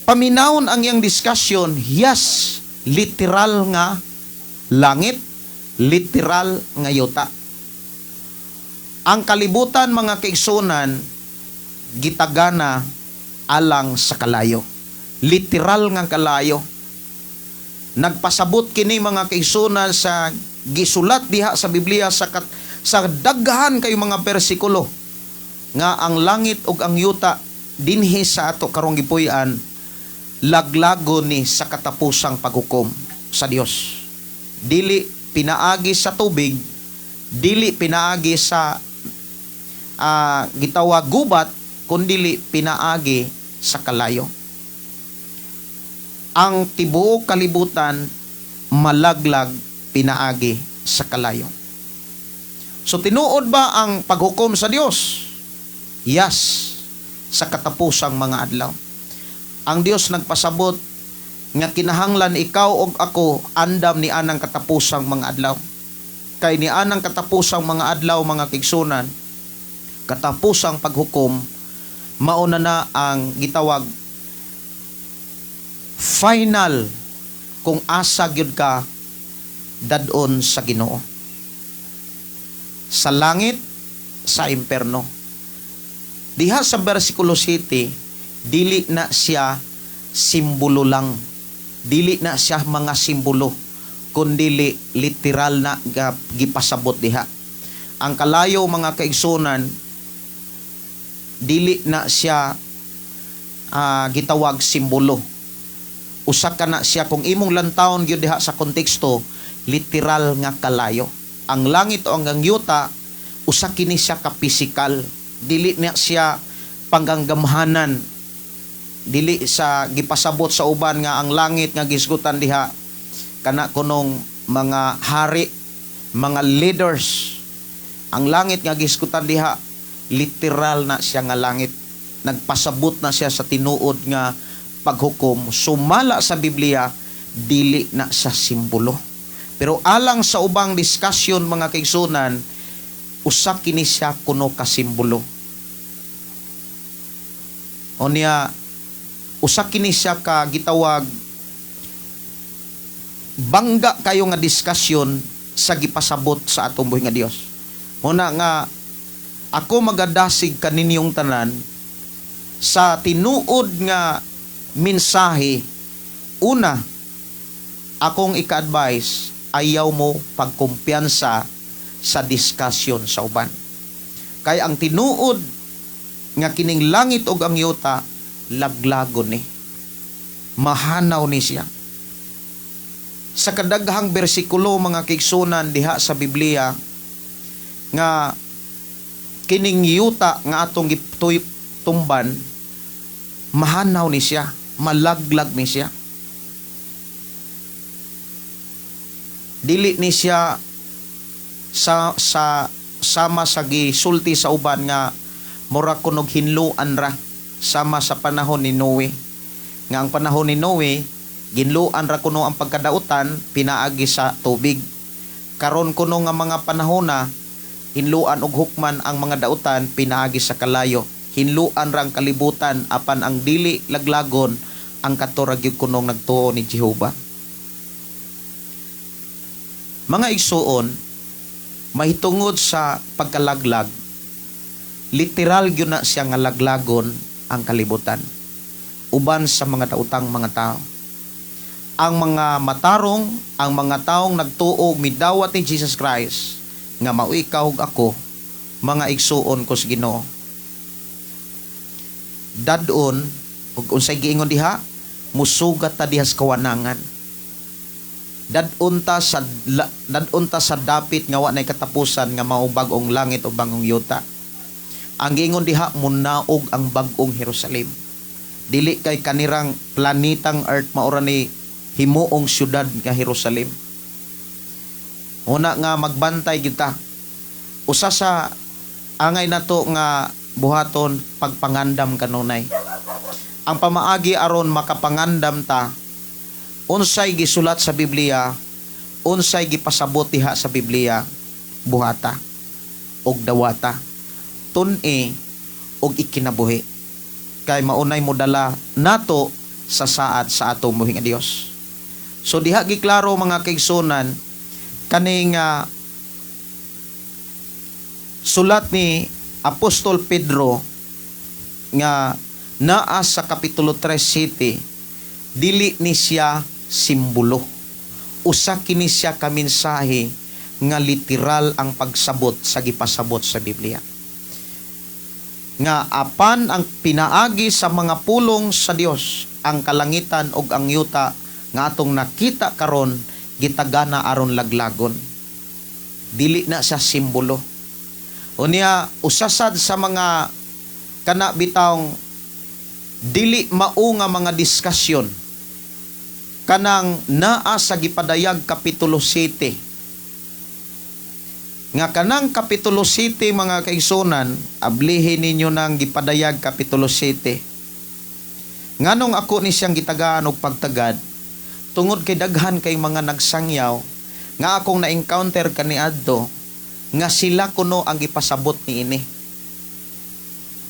paminawon ang iyang discussion, yes, literal nga langit, literal nga yuta. Ang kalibutan, mga kaigsunan, gitagana alang sa kalayo. Literal nga kalayo. Nagpasabot kini, mga kaigsunan, sa gisulat diha sa Biblia sa daghan kayo mga bersikulo. Nga ang langit ug ang yuta dinhi sa ato karong gipuy-an, laglagon ni sa katapusang paghukom sa Dios. Dili pinaagi sa tubig, dili pinaagi sa gitawag gubat, kundili pinaagi sa kalayo. Ang tibuok kalibutan malaglag pinaagi sa kalayo. So tinuod ba ang paghukom sa Dios? Yes, sa katapusang mga adlaw. Ang Dios nagpasabot nga kinahanglan ikaw og ako andam ni anang katapusang mga adlaw. Kay ni anang katapusang mga adlaw, mga kaigsuonan, katapusang paghukom, mauna na ang gitawag final kung asa gyud ka dadon sa Ginoo. Sa langit, sa imperno. Diha sa versikulo 7, dili na siya simbolo lang. Dili na siya mga simbolo, kundili literal na gipasabot diha. Ang kalayo, mga kaigsunan, dili na siya gitawag simbolo. Usa ka na siya, kung imong lantawon gyud diha sa konteksto, literal nga kalayo. Ang langit o ang yuta, usa kini siya ka pisikal. Dili na siya panggamhanan. Dili sa gipasabot sa uban nga ang langit nga gisgutan diha kana kunong mga hari, mga leaders. Ang langit nga gisgutan diha, literal na siya nga langit. Nagpasabot na siya sa tinuod nga paghukom. Sumala sa Biblia, dili na sa simbolo. Pero alang sa ubang discussion, mga kaigsunan, usa kini siya kuno ka simbolo. Unya usa kini siya ka gitawag bangga kayo nga discussion sa gipasabot sa atong buhi nga Dios. Muna nga ako magadasig kaninyong tanan sa tinuod nga mensahe. Una, akong ika-advise, ayaw mo pagkumpiyansa sa discussion sa uban. Kay ang tinuod nga kining langit ug ang yuta laglagon ni. Mahanaw ni siya. Sa kadaghang bersikulo, mga kaigsunan, diha sa Biblia nga kining yuta nga atong tumban, mahanaw ni siya, malaglag ni siya. Dili ni siya sa sama sa gisulti sa uban nga mura kunog hinluan ra sama sa panahon ni Noe. Nga ang panahon ni Noe, ginluan ra kuno ang pagkadautan pinaagi sa tubig. Karon kuno nga mga panahona, hinluan og hukman ang mga dautan pinaagi sa kalayo. Hinluan ra ang kalibutan, apan ang dili laglagon ang kato ra gyud kunong nagtuo ni Jehova. Mga igsuon, mahitungod sa pagkalaglag, literal gyud na siya nga laglagon ang kalibutan uban sa mga dautang mga tao. Ang mga matarong, ang mga taong nagtuo, midawat ni Jesus Christ, nga mao ikaw ug ako, mga igsuon ko sa Ginoo. Dadon ug unsay giingon diha, musugat ta diha sa kawanangan. Dadon ta sa dapit nga wa nay katapusan nga mao bag-ong langit o bag-ong yuta. Ang giingon diha, munaog ang bag-ong Jerusalem. Dili kay kanirang planetang Earth maora ni himuong syudad nga Jerusalem. Una nga magbantay kita. Usa sa angay nato nga buhaton, pagpangandam kanunay. Ang pamaagi aron makapangandam ta unsay gisulat sa Biblia, unsay gipasabot diha sa Biblia, buhata og dawata. Tun-i og ikinabuhi. Kay maunay mo dala nato sa saad sa atong buhi nga Dios. So diha giklaro, mga kaigsunan, kaning sulat ni Apostol Pedro nga naa sa Kapitulo 3 City, dili ni siya simbolo. Usa kini siya ka mensahe nga literal ang pagsabot sa gipasabot sa Biblia. Nga apan ang pinaagi sa mga pulong sa Dios, ang kalangitan ug ang yuta nga atong nakita karon gitagana aron laglagon. Dili na sa simbolo. Unya, usasad sa mga kana bitawng dili mao nga mga diskusyon, kanang naa sa Gipadayag kapitulo 7, nga kanang kapitulo 7, mga kaigsunan, ablihin ninyo ng Gipadayag kapitulo 7. Nganong ako ni siyang gitagaan og pagtagad? Tungod kay daghan kay mga nagsangyaw nga akong na-encounter kaniadto nga sila kuno ang gipasabot niini.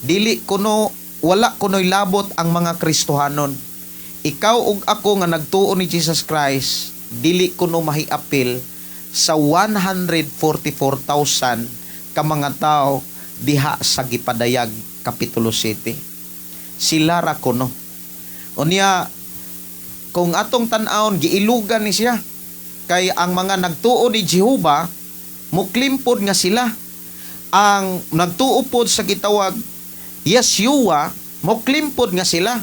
Dili kuno, wala kuno'y labot ang mga Kristohanon. Ikaw ug ako nga nagtuo ni Jesus Christ, dili kuno mahiapil sa 144,000 ka mga tao diha sa Gipadayag kapitulo 7. Sila ra kuno. Unya, kung atong tan-awon, giilugan ni siya kay ang mga nagtuo ni Jehova, muklimpod nga sila. Ang nagtuo pod sa gitawag Yeshua, muklimpod nga sila.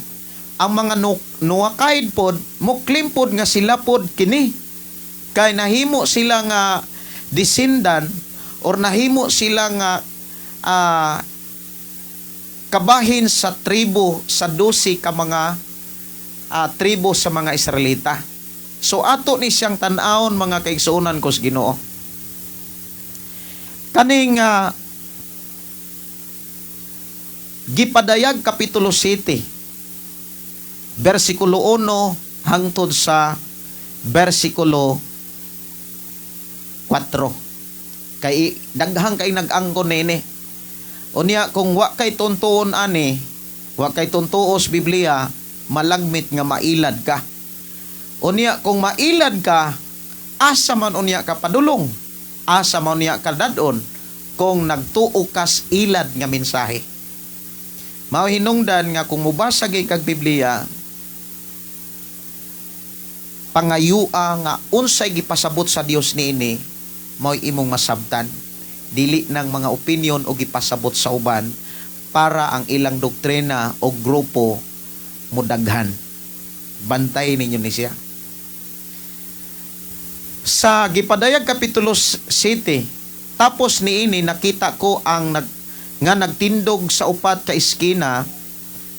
Ang mga Noahide pod, muklimpod nga sila pod kini kay nahimo sila nga descendant or nahimo sila nga kabahin sa tribo, sa 12 ka mga tribo sa mga Israelita. So ato ni siyang tan-awon, mga kaigsuonan ko sa Ginoo. Kaning Gipadayag kapitulo 7 versikulo 1 hangtod sa versikulo 4. Kay daghang kay nag-angkon nini. Unya, kung wa kay tuntuon ani, wa kay tuntuos Biblia, malagmit nga mailad ka. Unya, kung mailad ka, asa man unya ka padulong? Asa man unya ka dadon kung nagtuo kas ilad nga mensahe? Mao hinungdan nga kung mobasa gyud kag Biblia, pangayua nga unsay gipasabot sa Dios niini, mao'y imong masabtan, dili ng mga opinion o gipasabot sa uban para ang ilang doktrina o grupo mudaghan. Bantay ninyo ni siya. Sa Gipadayag kapitulo 7, "Tapos niini nakita ko ang nga nagtindog sa upat ka eskina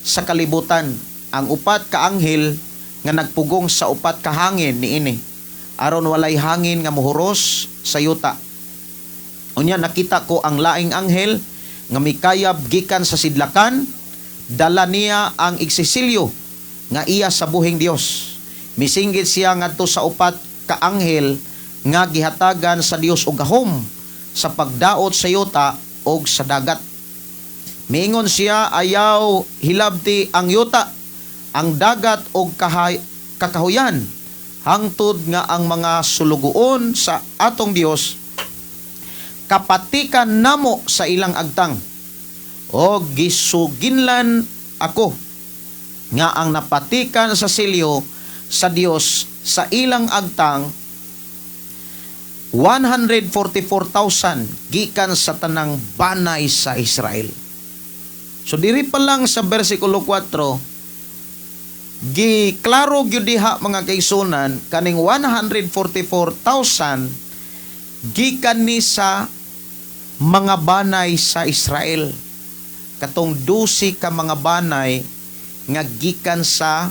sa kalibutan ang upat ka anghel nga nagpugong sa upat ka hangin niini aron walay hangin nga muhuros sa yuta. Unya nakita ko ang laing anghel nga mikayab gikan sa sidlakan, dala niya ang igsisilyo nga iya sa buhing Dios. Misinggit siya ngadto sa upat ka anghel nga gihatagan sa Dios og gahom sa pagdaot sa yuta og sa dagat. Miingon siya, 'Ayaw hilabti ang yuta, ang dagat og kakahuyan hangtod nga ang mga sulugoon sa atong Dios kapatikan namo sa ilang agtang.' O gisuginlan ako nga ang napatikan sa selyo sa Dios sa ilang agtang, 144,000 gikan sa tanang banay sa Israel." So diri pa lang sa versikulo 4, giklaro gyud diha, mga kaigsunan, kaning 144,000 gikan ni sa mga banay sa Israel. Katong 12 ka mga banay nga gikan sa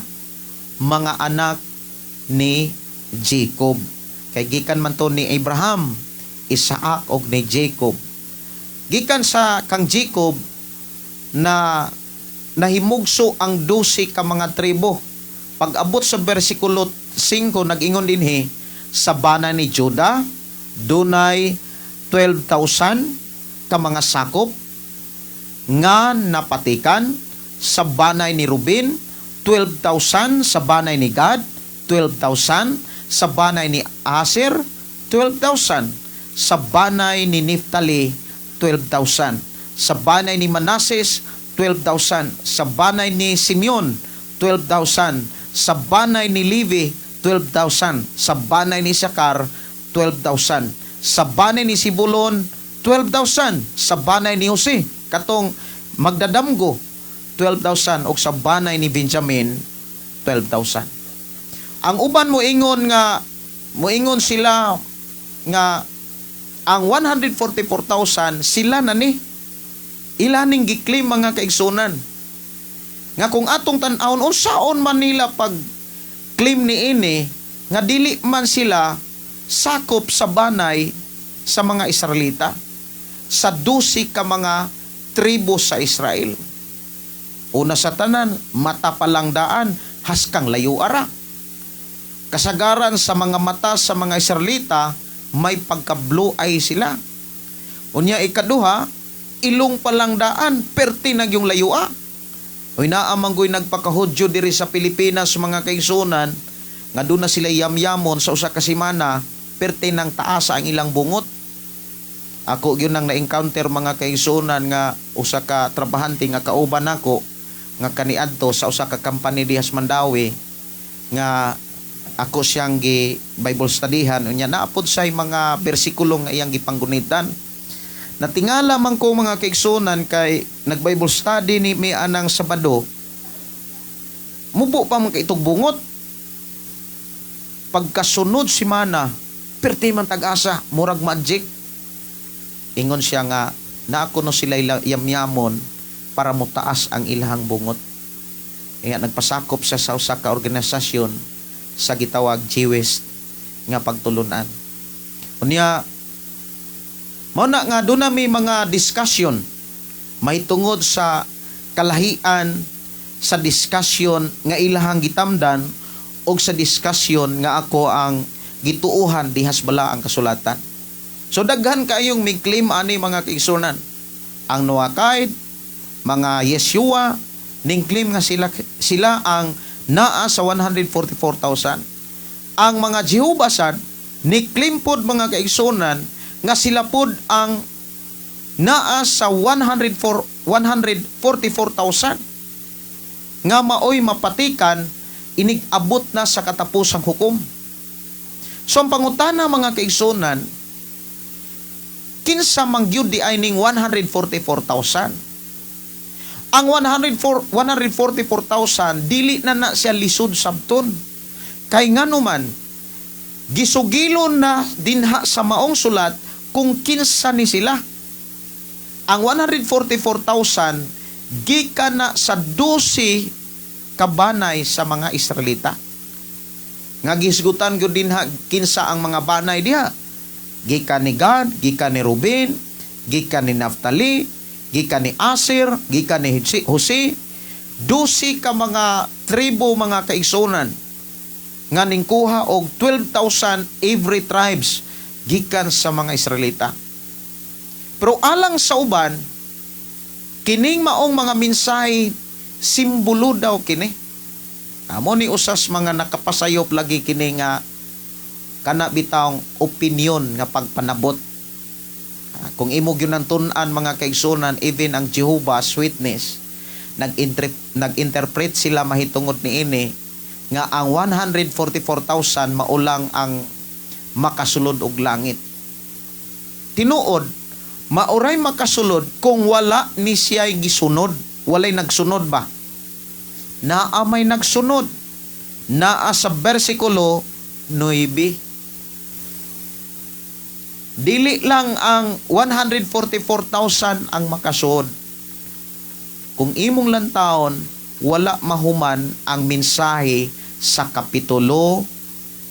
mga anak ni Jacob. Kay gikan man to ni Abraham, Isaac og ni Jacob. Gikan sa kang Jacob na nahimugso ang 12 ka mga tribo. Pag abot sa versikulo 5, nag-ingon dinhi, "Sa bana ni Juda dunay 12,000 ka mga sakop nga napatikan, sa banay ni Ruben 12,000, sa banay ni Gad 12,000, sa banay ni Aser 12,000, sa banay ni Naphtali 12,000, sa banay ni Manases 12,000, sa banay ni Simeon 12,000, sa banay ni Levi 12,000, sa banay ni Isakar 12,000, sa banay ni Zebulon 12,000, sa banay ni Jose," katong magdadamgo 12,000 og sa banay ni Benjamin 12,000. Ang uban moingon sila nga ang 144,000 sila na ni ila ning gi-claim, mga kaigsunan, nga kung atong tan-awon, unsaon man nila pag claim ni ini nga dili man sila sakop sa banay sa mga Israelita, sa 12 ka mga tribo sa Israel? Una sa tanan, mata pa lang daan, haskang layo ara. Kasagaran sa mga mata sa mga Israelita, may pagka-blue eye sila. Unya ikaduha, ilong pa lang daan, perti na yung layua. Uy, naa man goy nagpakahudyo diri sa Pilipinas, mga kaigsunan, nga doon na sila yamyamon sa usa ka semana, perti ng taas ang ilang bungot. Ako gyud nang na-encounter, mga kaigsunan, nga usa ka trabahante nga kauban nako nga kaniadto sa usa ka company diha sa Mandaue nga ako siyang gi Bible studyhan. Unya naapod sa mga bersikulo nga iyang gipanggunitan. Natingala man ko, mga kaigsunan, kay nag Bible study ni mi anang Sabado, mubo pa man kay itong bungot. Pagkasunod semana, perti man tag-asa, murag magic. Ingon siya nga naa kuno sila yamyamon para motaas ang ilahang bungot. Kaya nagpasakop siya sa usa ka organisasyon sa gitawag Jewish nga pagtulunan. Unya mao na nga doon na may mga discussion may tungod sa kalahian sa discussion nga ilahang gitamdan og sa discussion nga ako ang gituohan dihas balaang kasulatan. So daghan kayong may claim ani, mga kaigsunan. Ang Noahide, mga Yeshua, ning claim nga sila sila ang naa sa 144,000. Ang mga Jehovah sad ni claim pod, mga kaigsunan, nga sila pod ang naa sa 104 144,000 nga maoy mapatikan inig abot na sa katapusang hukom. So ang pangutana, mga kaigsunan, kinsa man gyud di ay ning 144,000? Ang 104 144,000 dili na na siya lisod sabton. Kay nganuman gisugilon na dinha sa maong sulat kung kinsa ni sila. Ang 144,000 gikan na sa 12 kabanay sa mga Israelita. Nga gisgutan gyud dinha kinsa ang mga banay diha. Gikan ni Gad, gikan ni Ruben, gikan ni Naphtali, gikan ni Aser, gikan ni Jose. 12 ka mga tribo, mga kaigsunan, nga ningkuha og 12,000 every tribes gikan sa mga Israelita. Pero alang sa uban, kining maong mga mensahe simbolo daw kini. Amo ni usas mga nakapasayop lagi kini nga kana bitawng opinion nga pagpanabot. Kung imo gyud tun-an, mga kaigsunan, even ang Jehovah's Witness nag-interpret sila mahitungod niini nga ang 144,000 maulang ang makasulod og langit. Tinuod, mauray makasulod kung wala ni siya gisunod, walay nagsunod ba? Naa may nagsunod. Naa sa bersikulo 9. Dili lang ang 144,000 ang makasulod. Kung imong lantawon, wala mahuman ang mensahe sa Kapitulo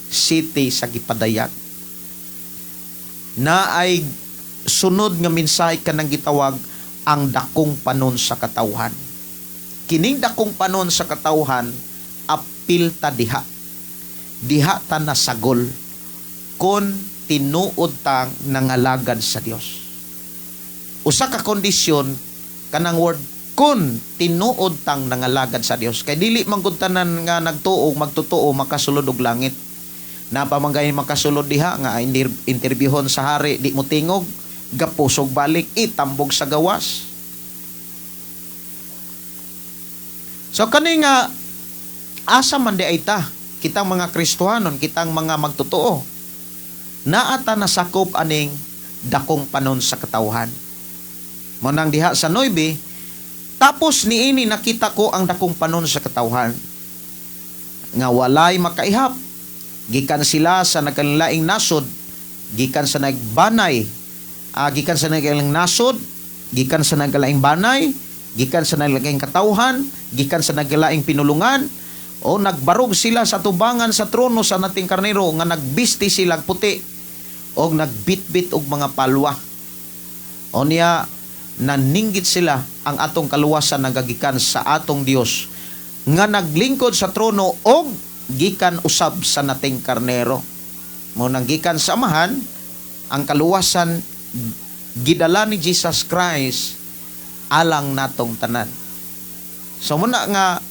7 sa gipadayag. Na ay sunod nga mensahe kanang gitawag ang dakong panon sa katawhan. Kining dakong panon sa katawhan, apil ta diha. Diha ta nasagol kon tinuod tang nangalagad sa Dios. Usa ka kondisyon kanang word "kun tinuod tang nangalagad sa Dios", kay dili man gud tanan nga nagtuo magtotoo makasulod og langit. Naa man gay makasulod diha nga interviewhon sa hari, di mo tingog, gapusog balik, itambog sa gawas. So kani nga asa man di ay ta, kitang mga Kristohanon, kitang mga magtotoo, naa ta nasakop aning dakong panon sa katawhan? Mao nang diha sa 9. Tapos niini nakita ko ang dakong panon sa katawhan nga walay makaihap, gikan sila sa nagkalaing nasod, gikan sa nagbanay, gikan sa nagkalaing nasod, gikan sa nagkalaing banay, gikan sa nagkalaing katawhan, gikan sa nagkalaing pinulungan, o nagbarog sila sa tubangan sa trono sa Nating Karnero nga nagbisti sila puti og nagbitbit og mga palwa. O niya naninggit sila, ang atong kaluwasan nagagikan sa atong Dios nga naglingkod sa trono og gikan usab sa Nating Karnero. Mo nang gikan sa Amahan ang kaluwasan, gidala ni Jesus Christ alang natong tanan. So muna nga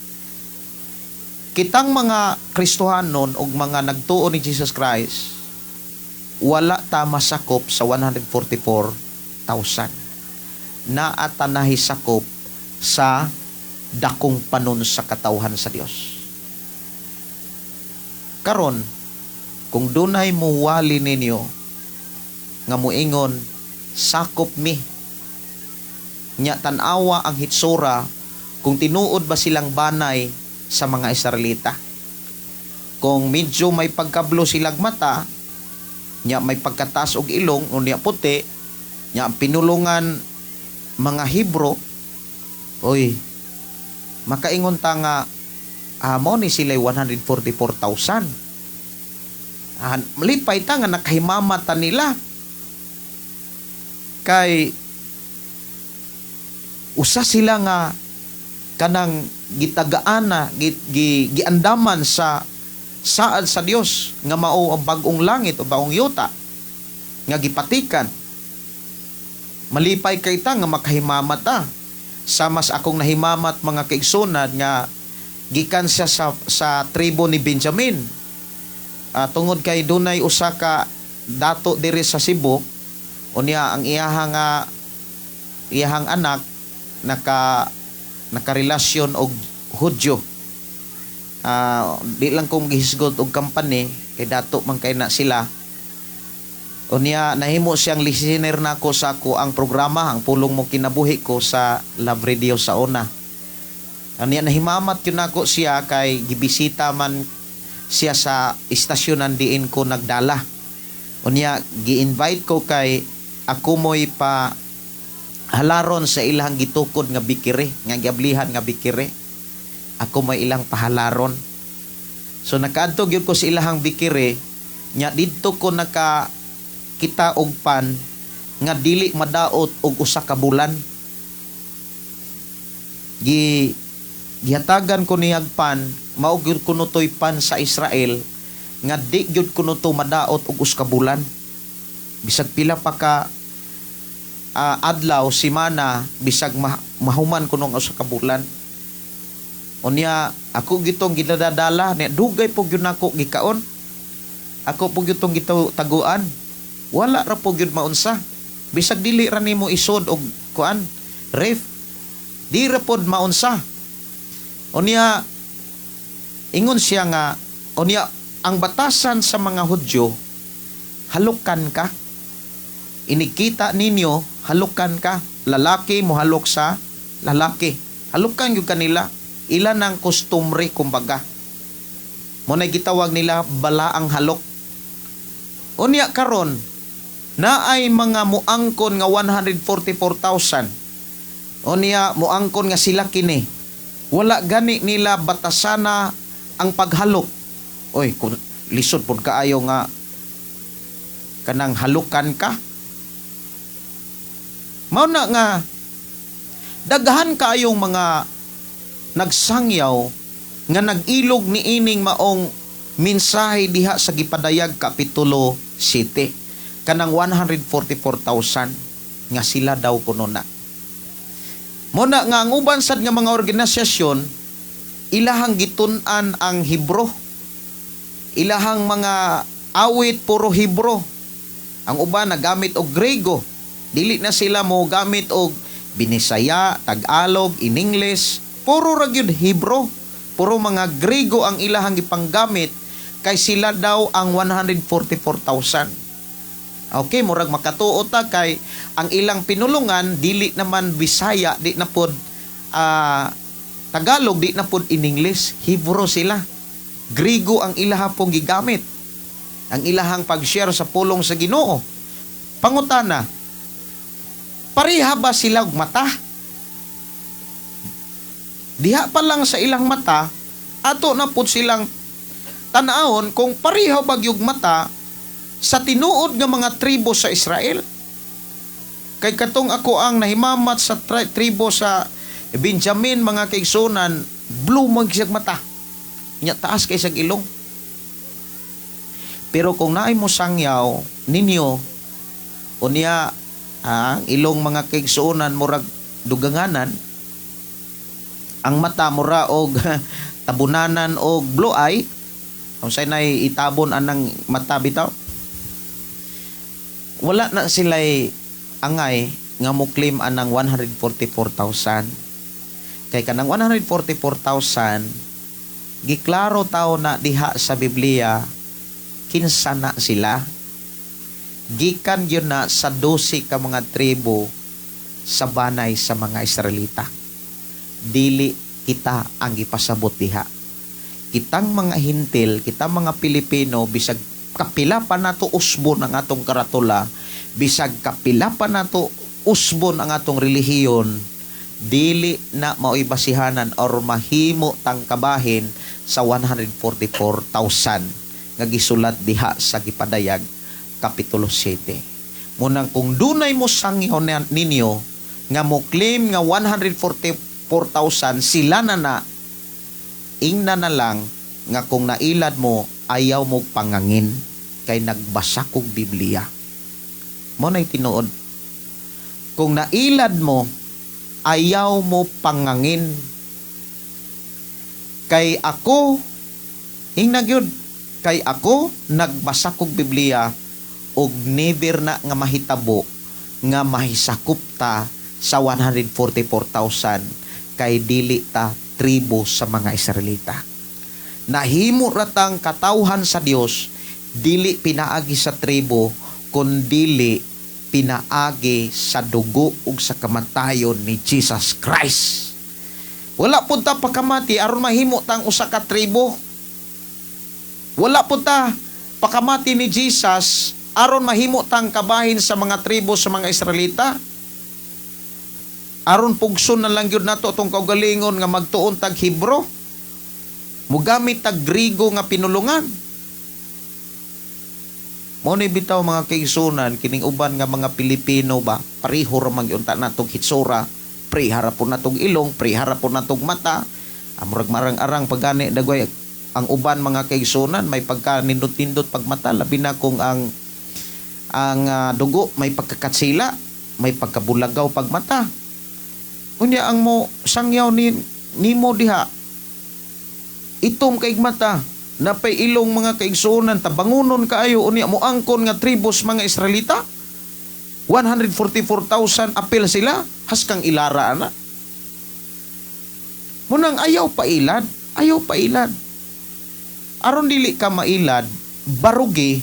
kitang mga Kristohanon og mga nagtuo ni Jesus Christ, wala ta masakop sa 144,000. Naa ta nahisakop sa dakong panon sa katawhan sa Dios. Karon, kung dunay muwali ninyo nga muingon, "Sakop mi," nya tan-awa ang hitsura kung tinuod ba silang banay sa mga Israelita. Kung medyo may pagkablo silag mata, nya may pagkatas og ilong, unya puti, nya ang pinulungan mga Hebro, oy, makaingon ta nga mao ni sila 144,000. Malipay ta nga nakahimama ta nila. Kay usa sila nga kanang gitagaan na giandaman sa saad sa Dios nga mao ang bag-ong langit o bagong yuta nga gipatikan. Malipay kay ta nga makahimamat ta. Sama sa akong nahimamat, mga kaigsunan, nga gikan siya sa tribo ni Benjamin. Tungod kay dunay usa ka dato diri sa Cebu, unya ang iyahang nga iyahang anak nakarelasyon og Hudyo. Di lang kong gihisgot og company kay dato man kay na sila. Unya nahimo siyang listener nako sa ako ang programa, ang Pulong Mo Kinabuhi Ko sa Love Radio sa una. Unya nahimamat yun nako siya kay gibisita man siya sa istasyonan diin ko nagdala. Unya gi-invite ko kay ako mo'y pa halaron sa ilang gitukod nga bakery, nga giablihan nga bakery. Ako may ilang pahalaron. So nakaadto gyud ko sa ilahang bakery, nya didto ko naka kita og pan nga dili madaot og usa ka bulan. Gihatagan ko niyag pan, mao gyud kuno toy pan sa Israel nga di gyud kuno to madaot og usa ka bulan. Bisag pila pa ka adlaw, semana, bisag mahuman kuno ang usa ka bulan. Unya ako gitong ginadadala niya, dugay po gyud nako gikaon. Ako po gyud tong gitaguan. Wala ra po gyud maunsa. Bisag dili ra nimo isod og kuan, ref. Di ra pod maunsa. Unya ingon siya nga unya ang batasan sa mga Hudyo, halukan ka. Inikita ninyo, halukan ka. Lalaki mohalok sa lalaki. Halukan gyud kanila. Ilan ang kostumbre kumbaga. Mo na gitawag nila balaang halok. Unya karon naay mga muangkon nga 144,000. Unya muangkon nga sila kini. Wala gani nila batasana ang paghalok. Oy, kung lisod pud kaayo nga kanang halukan ka. Mao na nga daghan kaayong mga nagsangyaw nga nag-ilog ni ining maong mensahe diha sa gipadayag Kapitulo 7, kanang 144,000 nga sila daw kuno na. Mo na nga ang uban sad nga mga organisasyon, ilahang gitun-an ang Hebro. Ilahang mga awit puro Hebro. Ang uban nagamit og Grego. Dili na sila mo gamit og Binisaya, Tagalog, in English, puro ra gyud Hebro. Puro mga Grego ang ilahang gipanggamit kay sila daw ang 144,000. Okay, murag makatuo ta kay ang ilang pinulungan dili naman Bisaya, di na pod Tagalog, di na pud in English, Hebrew sila. Grigo ang ilaha pong gigamit. Ang ilahang pag-share sa pulong sa Ginoo. Pangutana, pareha ba sila og mata? Diha pa lang sa ilang mata, ato na pud silang tan-awon kung pareha ba gyud mata sa tinuod nga mga tribo sa Israel. Kay katong ako ang nahimamat sa tribo sa Benjamin, mga kaigsunan, blue man siyag mata. Nya taas kay siyag ilong. Pero kung naay mo sangyaw ninyo, unya ang ilong, mga kaigsuonan, murag duganganan, ang mata mura og tabunanan og blue eye, unsay nay itabon anang mata bitaw, wala na sila'y angay nga mo claim anang 144,000, kay kanang 144,000, giklaro tawo na diha sa Biblia kinsa na sila. Gikan yun na sa 12 ka mga tribo sa banay sa mga Israelita. Dili kita ang gipasabot diha. Kitang mga Hentil, kitang mga Pilipino, bisag kapila pa nato usbon ang atong karatula, bisag kapila pa nato usbon ang atong relihiyon, dili na mao'y basihanan or mahimo tang kabahin sa 144,000 nga gisulat diha sa gipadayag Kapitulo 7. Munang kung dunay mo sangyaw ninyo nga mo claim nga 144,000 sila na na, ingna na lang nga kung nailad mo, ayaw mo pangangin kay nagbasa kog Biblia. Mo na'y tinuod. Kung nailad mo, ayaw mo pangangin. Kay ako, ingna gyud, kay ako nagbasa kog Biblia og never na nga mahitabo nga mahisakop ta sa 144,000 kay dili ta tribo sa mga Israelita. Nahimo ra tang katawhan sa Dios dili pinaagi sa tribo, kundili pinaagi sa dugo ug sa kamatayon ni Jesus Christ. Wala pud ta pakamati aron mahimo tang usa ka tribo. Wala pud ta pakamati ni Jesus aron mahimo tang kabahin sa mga tribo sa mga Israelita. Aron pugson na lang gyud nato atong kaugalingon nga magtuon tag Hebro. Mugamit tag Grigo nga pinulungan. Mo ni bitaw, mga kaigsunan, kining uban nga mga Pilipino ba, pareho ra man gyud ta natong hitsura, pareha ra po natong ilong, pareha ra po natong mata. Murag marang-arang pagani dagway ang uban, mga kaigsunan, may pagka nindot-nindot pag mata, labi na kung ang dugo may pagkakatsila, may pagkabulagaw pag mata. Unya ang mo sangyaw ni nimo diha, itom kay mata, napay ilong, mga kaigsuonan, tabangunon kaayo, unya mo angkon nga tribos mga Israelita. 144,000 apil sila, haskang ilara ana. Munang ayaw pailad, ayaw pailad. Aron dili ka mailad, barugi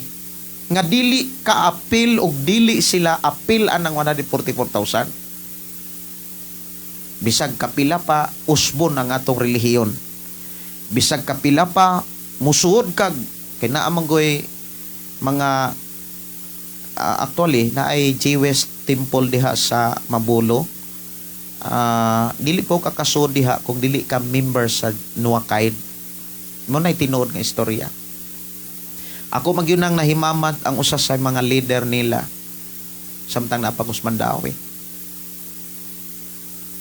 nga dili ka apil og dili sila apil anang 144,000. Bisag kapila pa usbon ang atong relihiyon. Bisag kapila pa musuod kag kay naa man goy mga actually na ay J West Temple diha sa Mabulo. Dili ko kakasuod diha kung dili ka member sa Noahide. Mo nay tinuod nga istorya. Ako magyun ang nahimamat ang usa sa mga leader nila samtang naa pa ko sa Mandaue.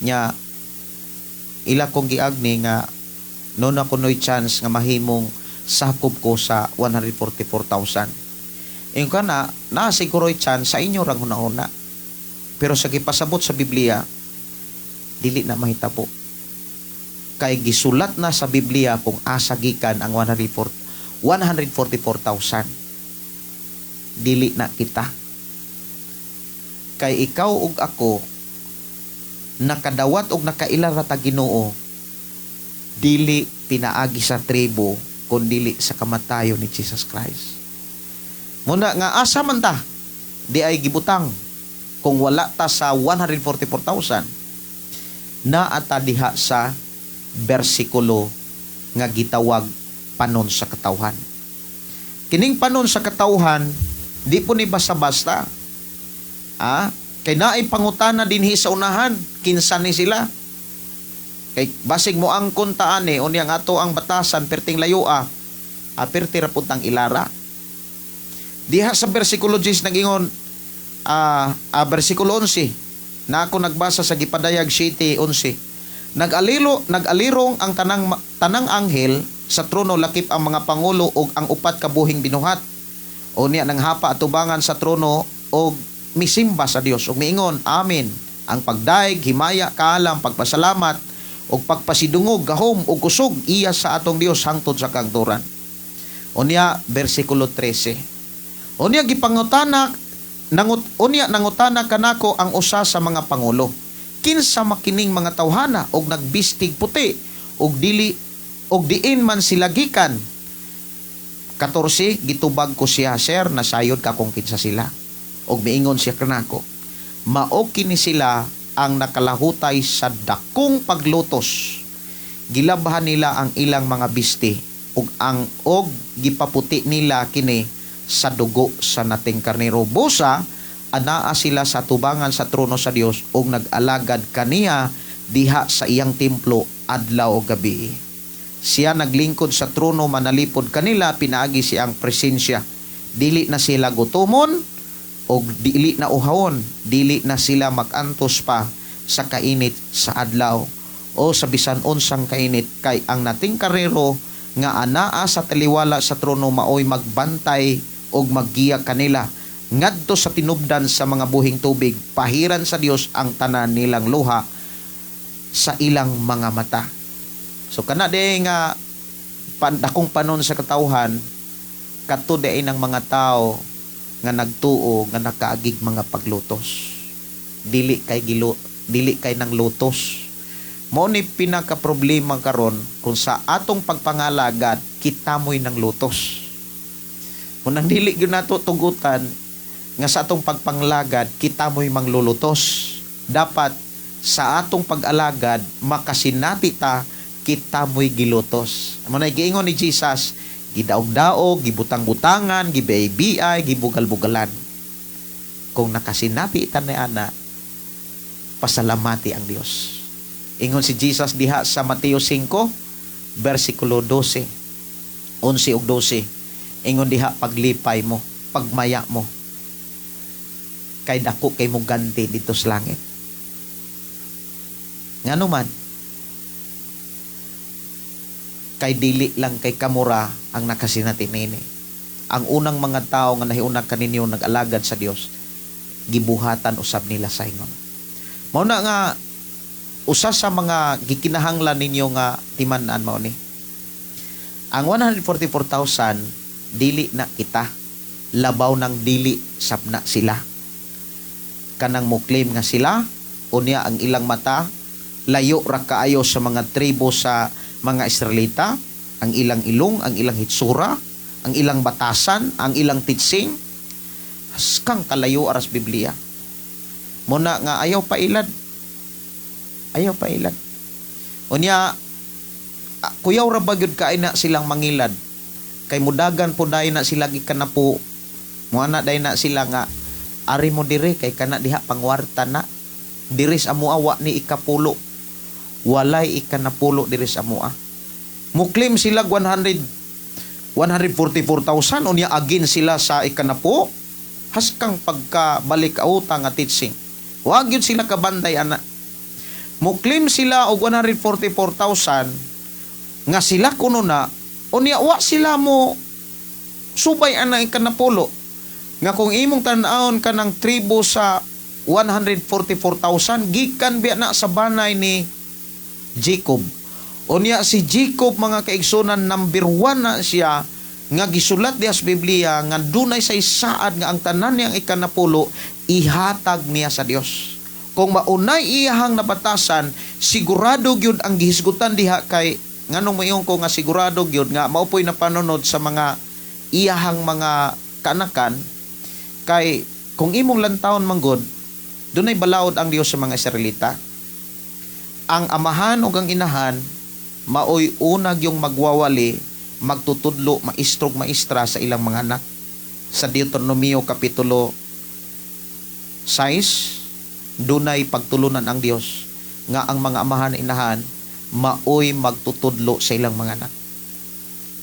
Nya ila kong giagni nga no na kunoy chance nga mahimong sakop ko sa 144,000. Ingon ka na, naa siguro'y chance sa inyo rang hunahuna. Pero sa gipasabot sa Biblia, dili na mahitabo. Kay gisulat na sa Biblia kung asa gikan ang 144,000. Dili na kita. Kay ikaw ug ako nakadawat og nakaila ra ta Ginoo dili pinaagi sa tribo, kun dili sa kamatayon ni Jesus Christ. Muna nga asa man ta di ay gibutang kung wala ta sa 144,000. Naa ta diha sa bersikulo nga gitawag panon sa katawhan. Kining panon sa katawhan, di po ni basta-basta. Kay naay pangutana dinhi sa unahan, kinsa ni sila? Kay basig mo ang kuntaan eh, unyang ato ang batasan perting layoa, perti ra pud tang ilara. Diha sa bersikulo 10 nagingon, bersikulo 11, na ako nagbasa sa gipadayag 7:11. Nag-alirong ang tanang anghel sa trono lakip ang mga pangulo ug ang upat ka buhing binuhat. Unya nang hapa atubangan sa trono og misimba sa Dios ug miingon, "Amen. Ang pagdaig, himaya, kaalam, pagpasalamat ug pagpasidungog, gahom ug kusog iya sa atong Dios hangtod sa kahangturan." Unya bersikulo 13. Unya gipangutana nangut unya nangutana kanako ang usa sa mga pangulo. "Kinsa makining mga tawhana og nagbistig puti og dili og diin man sila gikan?" 14, gitubag ko siya, "Sir, nasayod ka kung kinsa sila." Og miingon siya kanako, "Mao kini sila ang nakalahutay sa dakong paglutos. Gilabhan nila ang ilang mga bisti ug gipaputi nila kini sa dugo sa nating karnero. Busa anaa sila sa tubangan sa trono sa Dios ug nag-alagad kaniya diha sa iyang templo adlaw ug gabi. Siya naglingkod sa trono manalipod kanila pinaagi siyang presensya. Dili na sila gutomon og dili na uhawon, dili na sila magantos pa sa kainit sa adlaw o sa bisan unsang kainit, kay ang nating karnero nga anaa sa taliwala sa trono maoy magbantay og maggiya kanila ngadto sa tinubdan sa mga buhing tubig. Pahiran sa Dios ang tanan nilang luha sa ilang mga mata." So kana di nga dakong panon sa katawhan, kadto di ng mga tao nga nagtuo nga nakaagig mga paglutos. Dili kay nang lutos. Mao ni pinaka problema karon kung sa atong pagpangalagad kita mo'y nang lutos. Kung nang dili gyud nato tugutan nga sa atong pagpanglagad kita mo'y manglulutos. Dapat sa atong pag-alagad makasinati ta kita mo'y gilutos. Mao na giingon ni Jesus, gidaog-daog, gibutang-butangan, gibay-biay, gibugal-bugalan. Kung nakasinati ta ni ana, pasalamati ang Dios. Ingon si Jesus diha sa Mateo 5 versikulo 12, 11 ug 12. Ingon diha, "Paglipay mo, pagmaya mo, kay dako kay mo ganti dito sa langit." Ngano man? Kay dili lang kay kamura ang nakasinati nini. Ang unang mga tao nga nahiuna kaninyo nag-alagad sa Dios, gibuhatan usab nila sa ingon. Mao na nga usa sa mga gikinahanglan ninyo nga timan-an mao ni. Ang 144,000 dili na kita, labaw nang dili sab na sila. Kanang mo claim nga sila, unya ang ilang mata layo ra kaayo sa mga tribo sa mga Israelita, ang ilang ilong, ang ilang hitsura, ang ilang batasan, ang ilang teaching, haskang kalayo aras Biblia. Muna nga ayaw pa ilad. Ayaw pa ilad. Unya, kuyaw ra ba gyud kaay na silang mangilad? Kay mudagan po dayon na sila gikan na po. Muana dayon na sila nga ari mo dire kay kana diha pangwarta na. Diri sa amoa wa ni ikapulo. Walay ikanapulo diri sa amoa. Mo-claim sila 100 144,000, unya agin sila sa ikanapo. Haskang pagkabalik auta nga teaching. Wa gyud sila kabantay ana. Mo-claim sila og 144,000 nga sila kuno na, unya wa sila mo subay ana ikanapulo. Nga kung imong tan-awon kanang tribo sa 144,000, gikan biya na sa banay ni Jacob. Unya si Jacob, mga kaigsunan, number 1 na siya nga gisulat diha sa Biblia nga dunay say saad nga ang tanan niyang ikanapulo ihatag niya sa Dios. Kung maunay iyahang nabatasan, sigurado gyud ang gihisgutan diha, kay nganong moingon ko nga sigurado gyud nga mao po'y napanunod sa mga iyahang mga kanakan, kay kung imong lantawon manggod, dunay balaod ang Dios sa mga Israelita. Ang amahan ug ang inahan maoy unag yung magwawali, magtutudlo, maestrog, maestra sa ilang mga anak. Sa Deuteronomio kapitulo 6, dunay pagtulunan ang Dios nga ang mga amahan, inahan maoy magtutudlo sa ilang mga anak.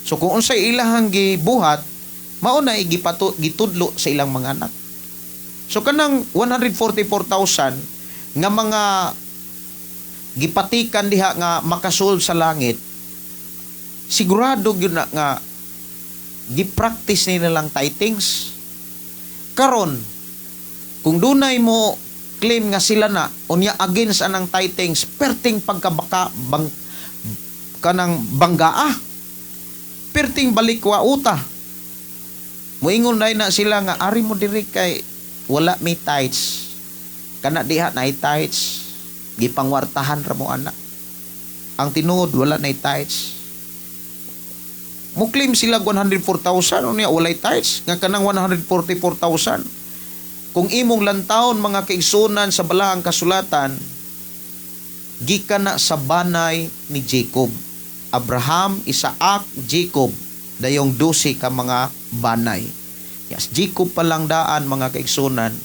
So kung unsay ilahang gibuhat, mao na gipato gitudlo sa ilang mga anak. So kanang 144,000 nga mga gipatikan diha nga makasulod sa langit, sigurado gyud na nga gipractice nila lang tithings. Karon, kung dunay mo claim nga sila na unya against anang tithings, perting pagkabaka bang kanang banggaa, perting balikwa uta. Moingon na na sila nga ari mo diri kay wala may tithes, kana diha na tithes, gipangwartahan ra mo ana. Ang tinuod, wala na tithes. Mo claim sila 104,000 unya walay tithes, nga kanang 144,000, kung imong lantawon, mga kaigsunan, sa balahang kasulatan, gikan na sa banay ni Jacob. Abraham, Isaac, Jacob, dayong 12 ka mga banay. Yes, Jacob pa lang daan, mga kaigsunan,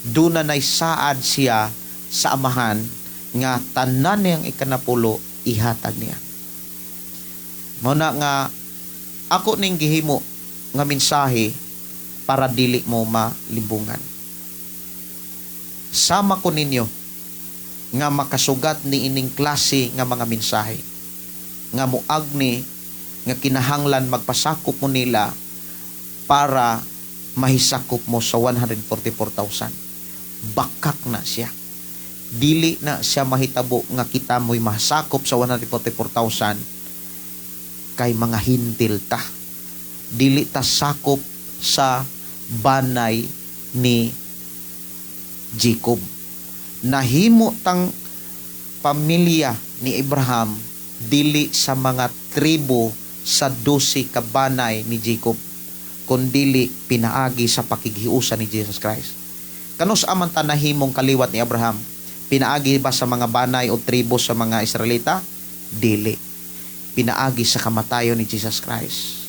duna nay saad siya sa amahan nga tanan niyang ikanapulo ihatag niya. Mao na nga ako ning gihimo nga mensahe para dili mo malimbungan. Sama ko ninyo nga makasugat ni ining klase nga mga mensahe nga muagni nga kinahanglan magpasakop mo nila para mahisakop mo sa 144,000. Bakak na siya. Dili na siya mahitabo nga kita mo'y masakop sa 144,000 kay mga Hentil ta. Dili ta sakop sa banay ni Jacob. Nahimo tang pamilya ni Abraham, dili sa mga tribo sa 12 ka banay ni Jacob, kundili pinaagi sa pakighiusa ni Jesus Christ. Kanus aman ta nahimong kaliwat ni Abraham? Pinaagi ba sa mga banay o tribo sa mga Israelita? Dili. Pinaagi sa kamatayon ni Jesus Christ.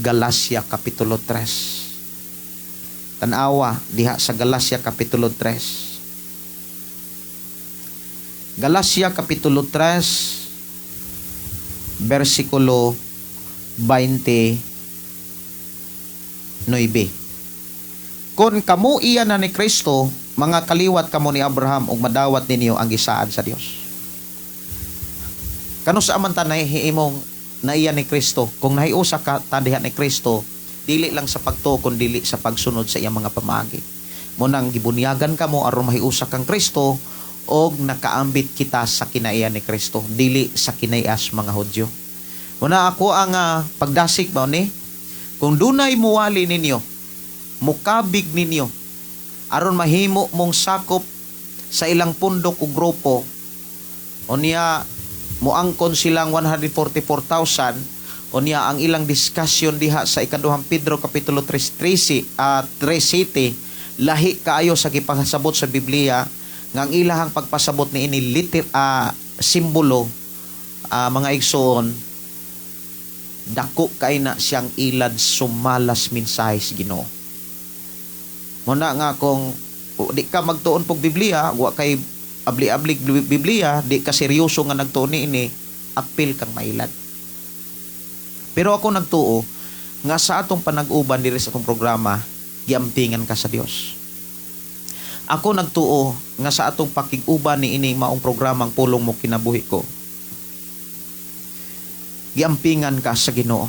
Galacia Kapitulo 3. Tanawa diha sa Galacia Kapitulo 3. Galacia Kapitulo 3, versikulo 29. Kung kamo iya na ni Kristo, mga kaliwat kamo ni Abraham ug madawat ninyo ang gisaad sa Dios. Kanus aman ta nahimong naiya ni Kristo? Kung nahiusa ka ta diha ni Kristo, dili lang sa pagtuo kun dili sa pagsunod sa iyang mga pamaagi. Mao nang gibunyagan kamo aron mahiusa kang Kristo og nakaambit kita sa kinaiya ni Kristo, dili sa kinaias mga Hudyo. Muna ako ang pagdasik ba ni kung dunay muwali ninyo, mukabig ninyo aron mahimo mong sakop sa ilang pundok o grupo, unya muangkon silang 144,000, unya ang ilang discussion diha sa Ikaduhang Pedro kapitulo 3 13 at 3 lahi kaayo sa gipasabot sa Biblia, nga ang ilahang pagpasabot ni ini liter simbolo, mga igsoon, dako kay na siyang ilad sumalas mensahe sa Ginoo. Muna nga kung di ka magtuon pog Biblia, wa kay abli-abli Biblia, di ka seryoso nga nagtuon ni ini, apil kang mailad. Pero ako nagtuo nga sa atong panag-uban diri sa atong programa, giampingan ka sa Dios. Ako nagtuo nga sa atong pakig-uban ni ini maong programang Pulong Mo Kinabuhi Ko, giampingan ka sa Ginoo.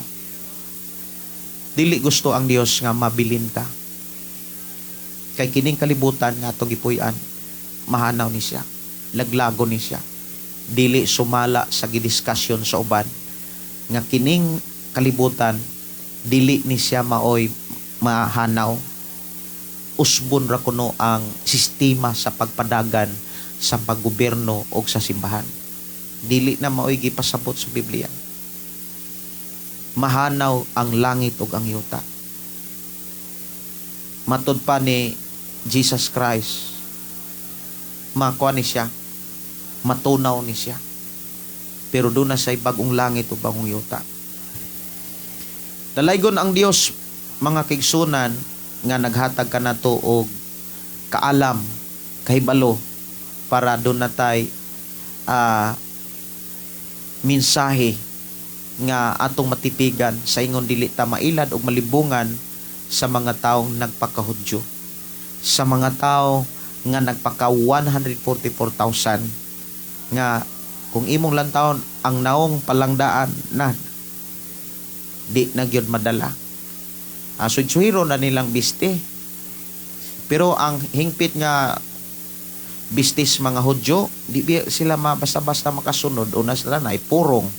Dili gusto ang Dios nga mabilin ka. Kay kining kalibutan nga atong gipuy-an, mahanaw ni siya, laglago ni siya. Dili sumala sa gidiskusyon sa uban nga kining kalibutan dili ni siya maoy mahanaw. Usbon ra kuno ang sistema sa pagpadagan sa paggobyerno og sa simbahan. Dili na maoy gipasabot sa Biblia. Mahanaw ang langit ug ang yuta. Matud pa ni Jesus Christ, makuha ni siya, Matunaw ni siya. Pero doon na siya'y bagong langit o bagong yuta. Dalaygon ang Dios, mga kaigsunan, nga naghatag kanato og kaalam, kahibalo, para doon na tay mensahe nga atong matipigan sa ingon dili ta mailad og malibungan sa mga taong nagpakahudyo, sa mga tao nga nagpaka 144,000, nga kung imong lantawon ang naong palangdaan na di na gyud madala. Suhiro na nilang biste, pero ang hingpit nga bistis mga Hudyo, di sila basta-basta makasunod. Una sila na purong.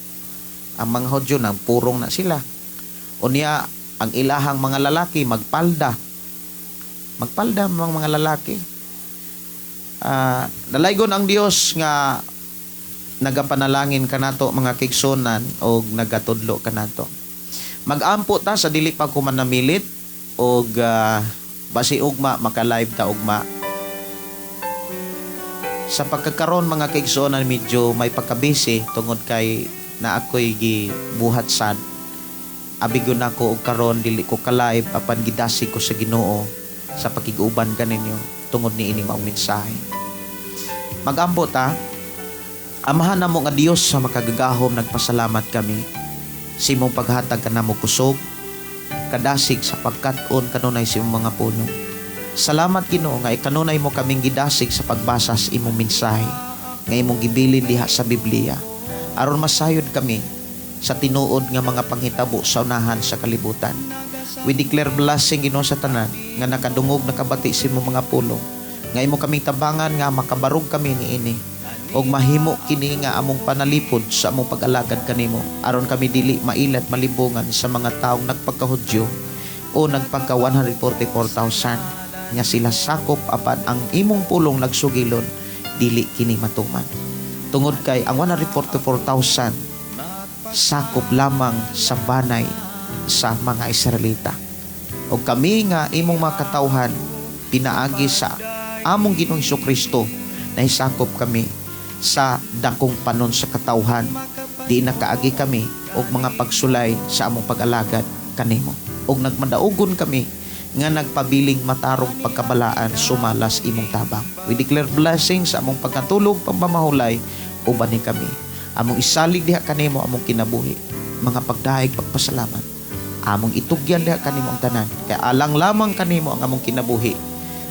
Ang mga Hudyo nang purong na sila. Unya ang ilahang mga lalaki magpalda, magpalda mga mga lalaki. Dalaygon ang Dios nga nagapanalangin kanato, mga kaigsunan, og nagatudlo kanato. Magampo ta sa dili pa ko manamilit og basi ugma maka-live ta ugma. Sa pagkakaron, mga kaigsuonan, medyo may pagkabisi tungod kay na ako'y gibuhat sad. Abi gyud nako og karon dili ko ka-live, apan gidasig ko sa Ginoo sa pakig-uban kaninyo tungod niini maong mensahe. Magampo ta. Amahan namo nga Dios sa makagagahom, nagpasalamat kami sa imong paghatag kanamo kusog, kadasig sa pagkat-on kanunay sa imong mga pulong. Salamat, Ginoo, nga kanunay mo kaming gidasig sa pagbasa sa imong mensahe nga imong gibilin diha sa Biblia aron masayod kami sa tinuod nga mga panghitabo sa unahan sa kalibutan. We declare blessing, Ginoo, sa tanan nga nakadungog, nakabati sa imong mga pulong, nga imo kaming tabangan nga makabarog kami niini og mahimo kini nga among panalipod sa among pag-alagad kanimo, aron kami dili mailad, malibungan sa mga taong nagpagkahudyo o nagpagka 144,000 nga sila sakop, apan ang imong pulong nagsugilon dili kini matuman tungod kay ang 144,000 sakop lamang sa banay sa mga Israelita. O kami nga imong mga katawhan, pinaagi sa among Ginoong Kristo, nahisakop kami sa dakong panon sa katawhan, di nakaagi kami og mga pagsulay sa among pag-alagad kanimo og nagmadaugon kami nga nagpabiling matarong pagkabalaan sumalas imong tabang. We declare blessing sa among pagkatulog, pagpamahulay uban ni kami. Among isalig diha kanimo among kinabuhi, mga pagdayeg, pagpasalamat. Among itugyan diha kanimo ang tanan kay alang lamang kanimo ang among kinabuhi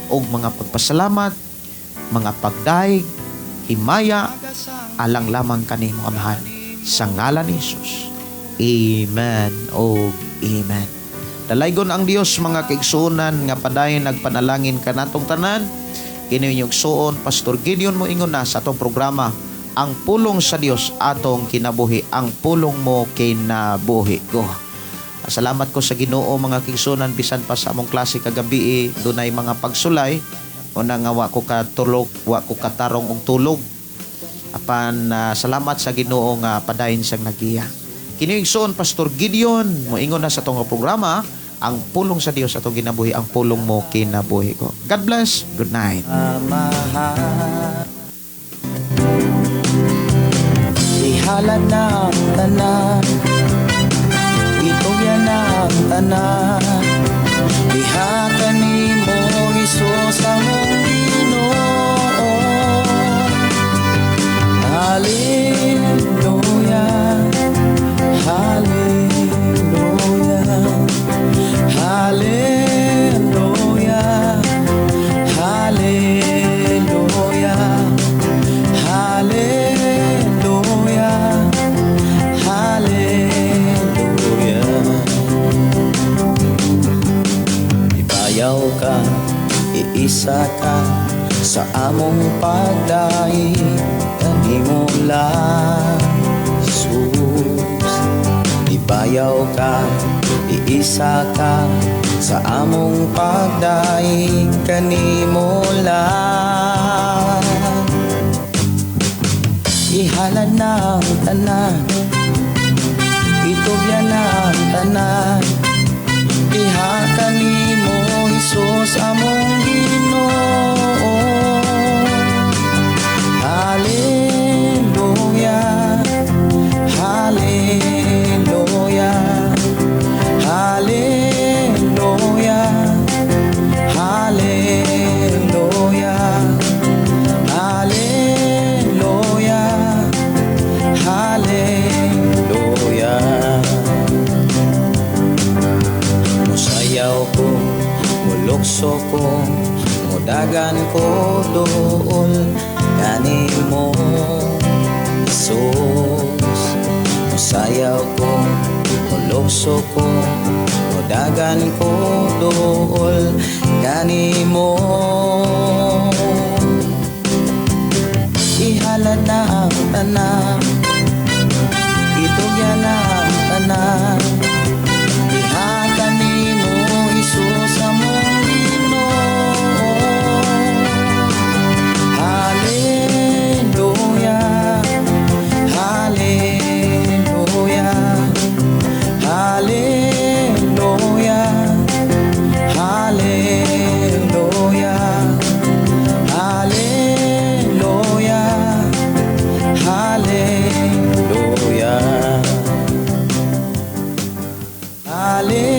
og mga pagpasalamat, mga pagdayeg, himaya, alang lamang kanimo, Amahan, sa ngalan ni Jesus. Amen o amen. Dalaygon ang Dios, mga kaigsuonan, nga padayon nagpanalangin kanatong tanan. Kini inyong igsuon, Pastor Gideon, moingon na sa atong programa, Ang Pulong sa Dios Atong Kinabuhi, ang pulong mo kinabuhi ko. Salamat ko sa Ginoo, mga kaigsuonan, bisan pa sa among klase kagabi dunay mga pagsulay una nga wa ko katulog, wa ko katarong og tulog. Apan salamat sa Ginoo nga padayon siyang nagiya. Kini igsoon, Pastor Gideon, moingon na sa atong programa, Ang Pulong sa Dios Atong Kinabuhi, ang pulong mo kinabuhi ko. God bless. Good night. Amahan. Ihalad na ang tanan, itugyan na ang tanan diha kanimo, Hesus among Ginoo. Hallelujah, Hallelujah, Hallelujah, Hallelujah, Hallelujah, Hallelujah. Ibayaw ka, iisa ka sa among pagdaig kanimo lang, Jesus. Ibayaw ka, iisa ka sa among pagdaig kanimo lang. Ihalad na ang tanan, itugyan na ang tanan diha kanimo, Hesus among Ginoo. Mulugso ko, mudagan ko duol kanimo, Jesus. Musayaw ko, mulugso ko, mudagan ko duol kanimo. Ihalad na ang tanan, itugyan na ang tanan. Ihatag nimo, Hesus, among Ginoo. Hallelujah, Hallelujah, Hallelujah, Hallelujah, Hallelujah, Hallelujah, Hallelujah.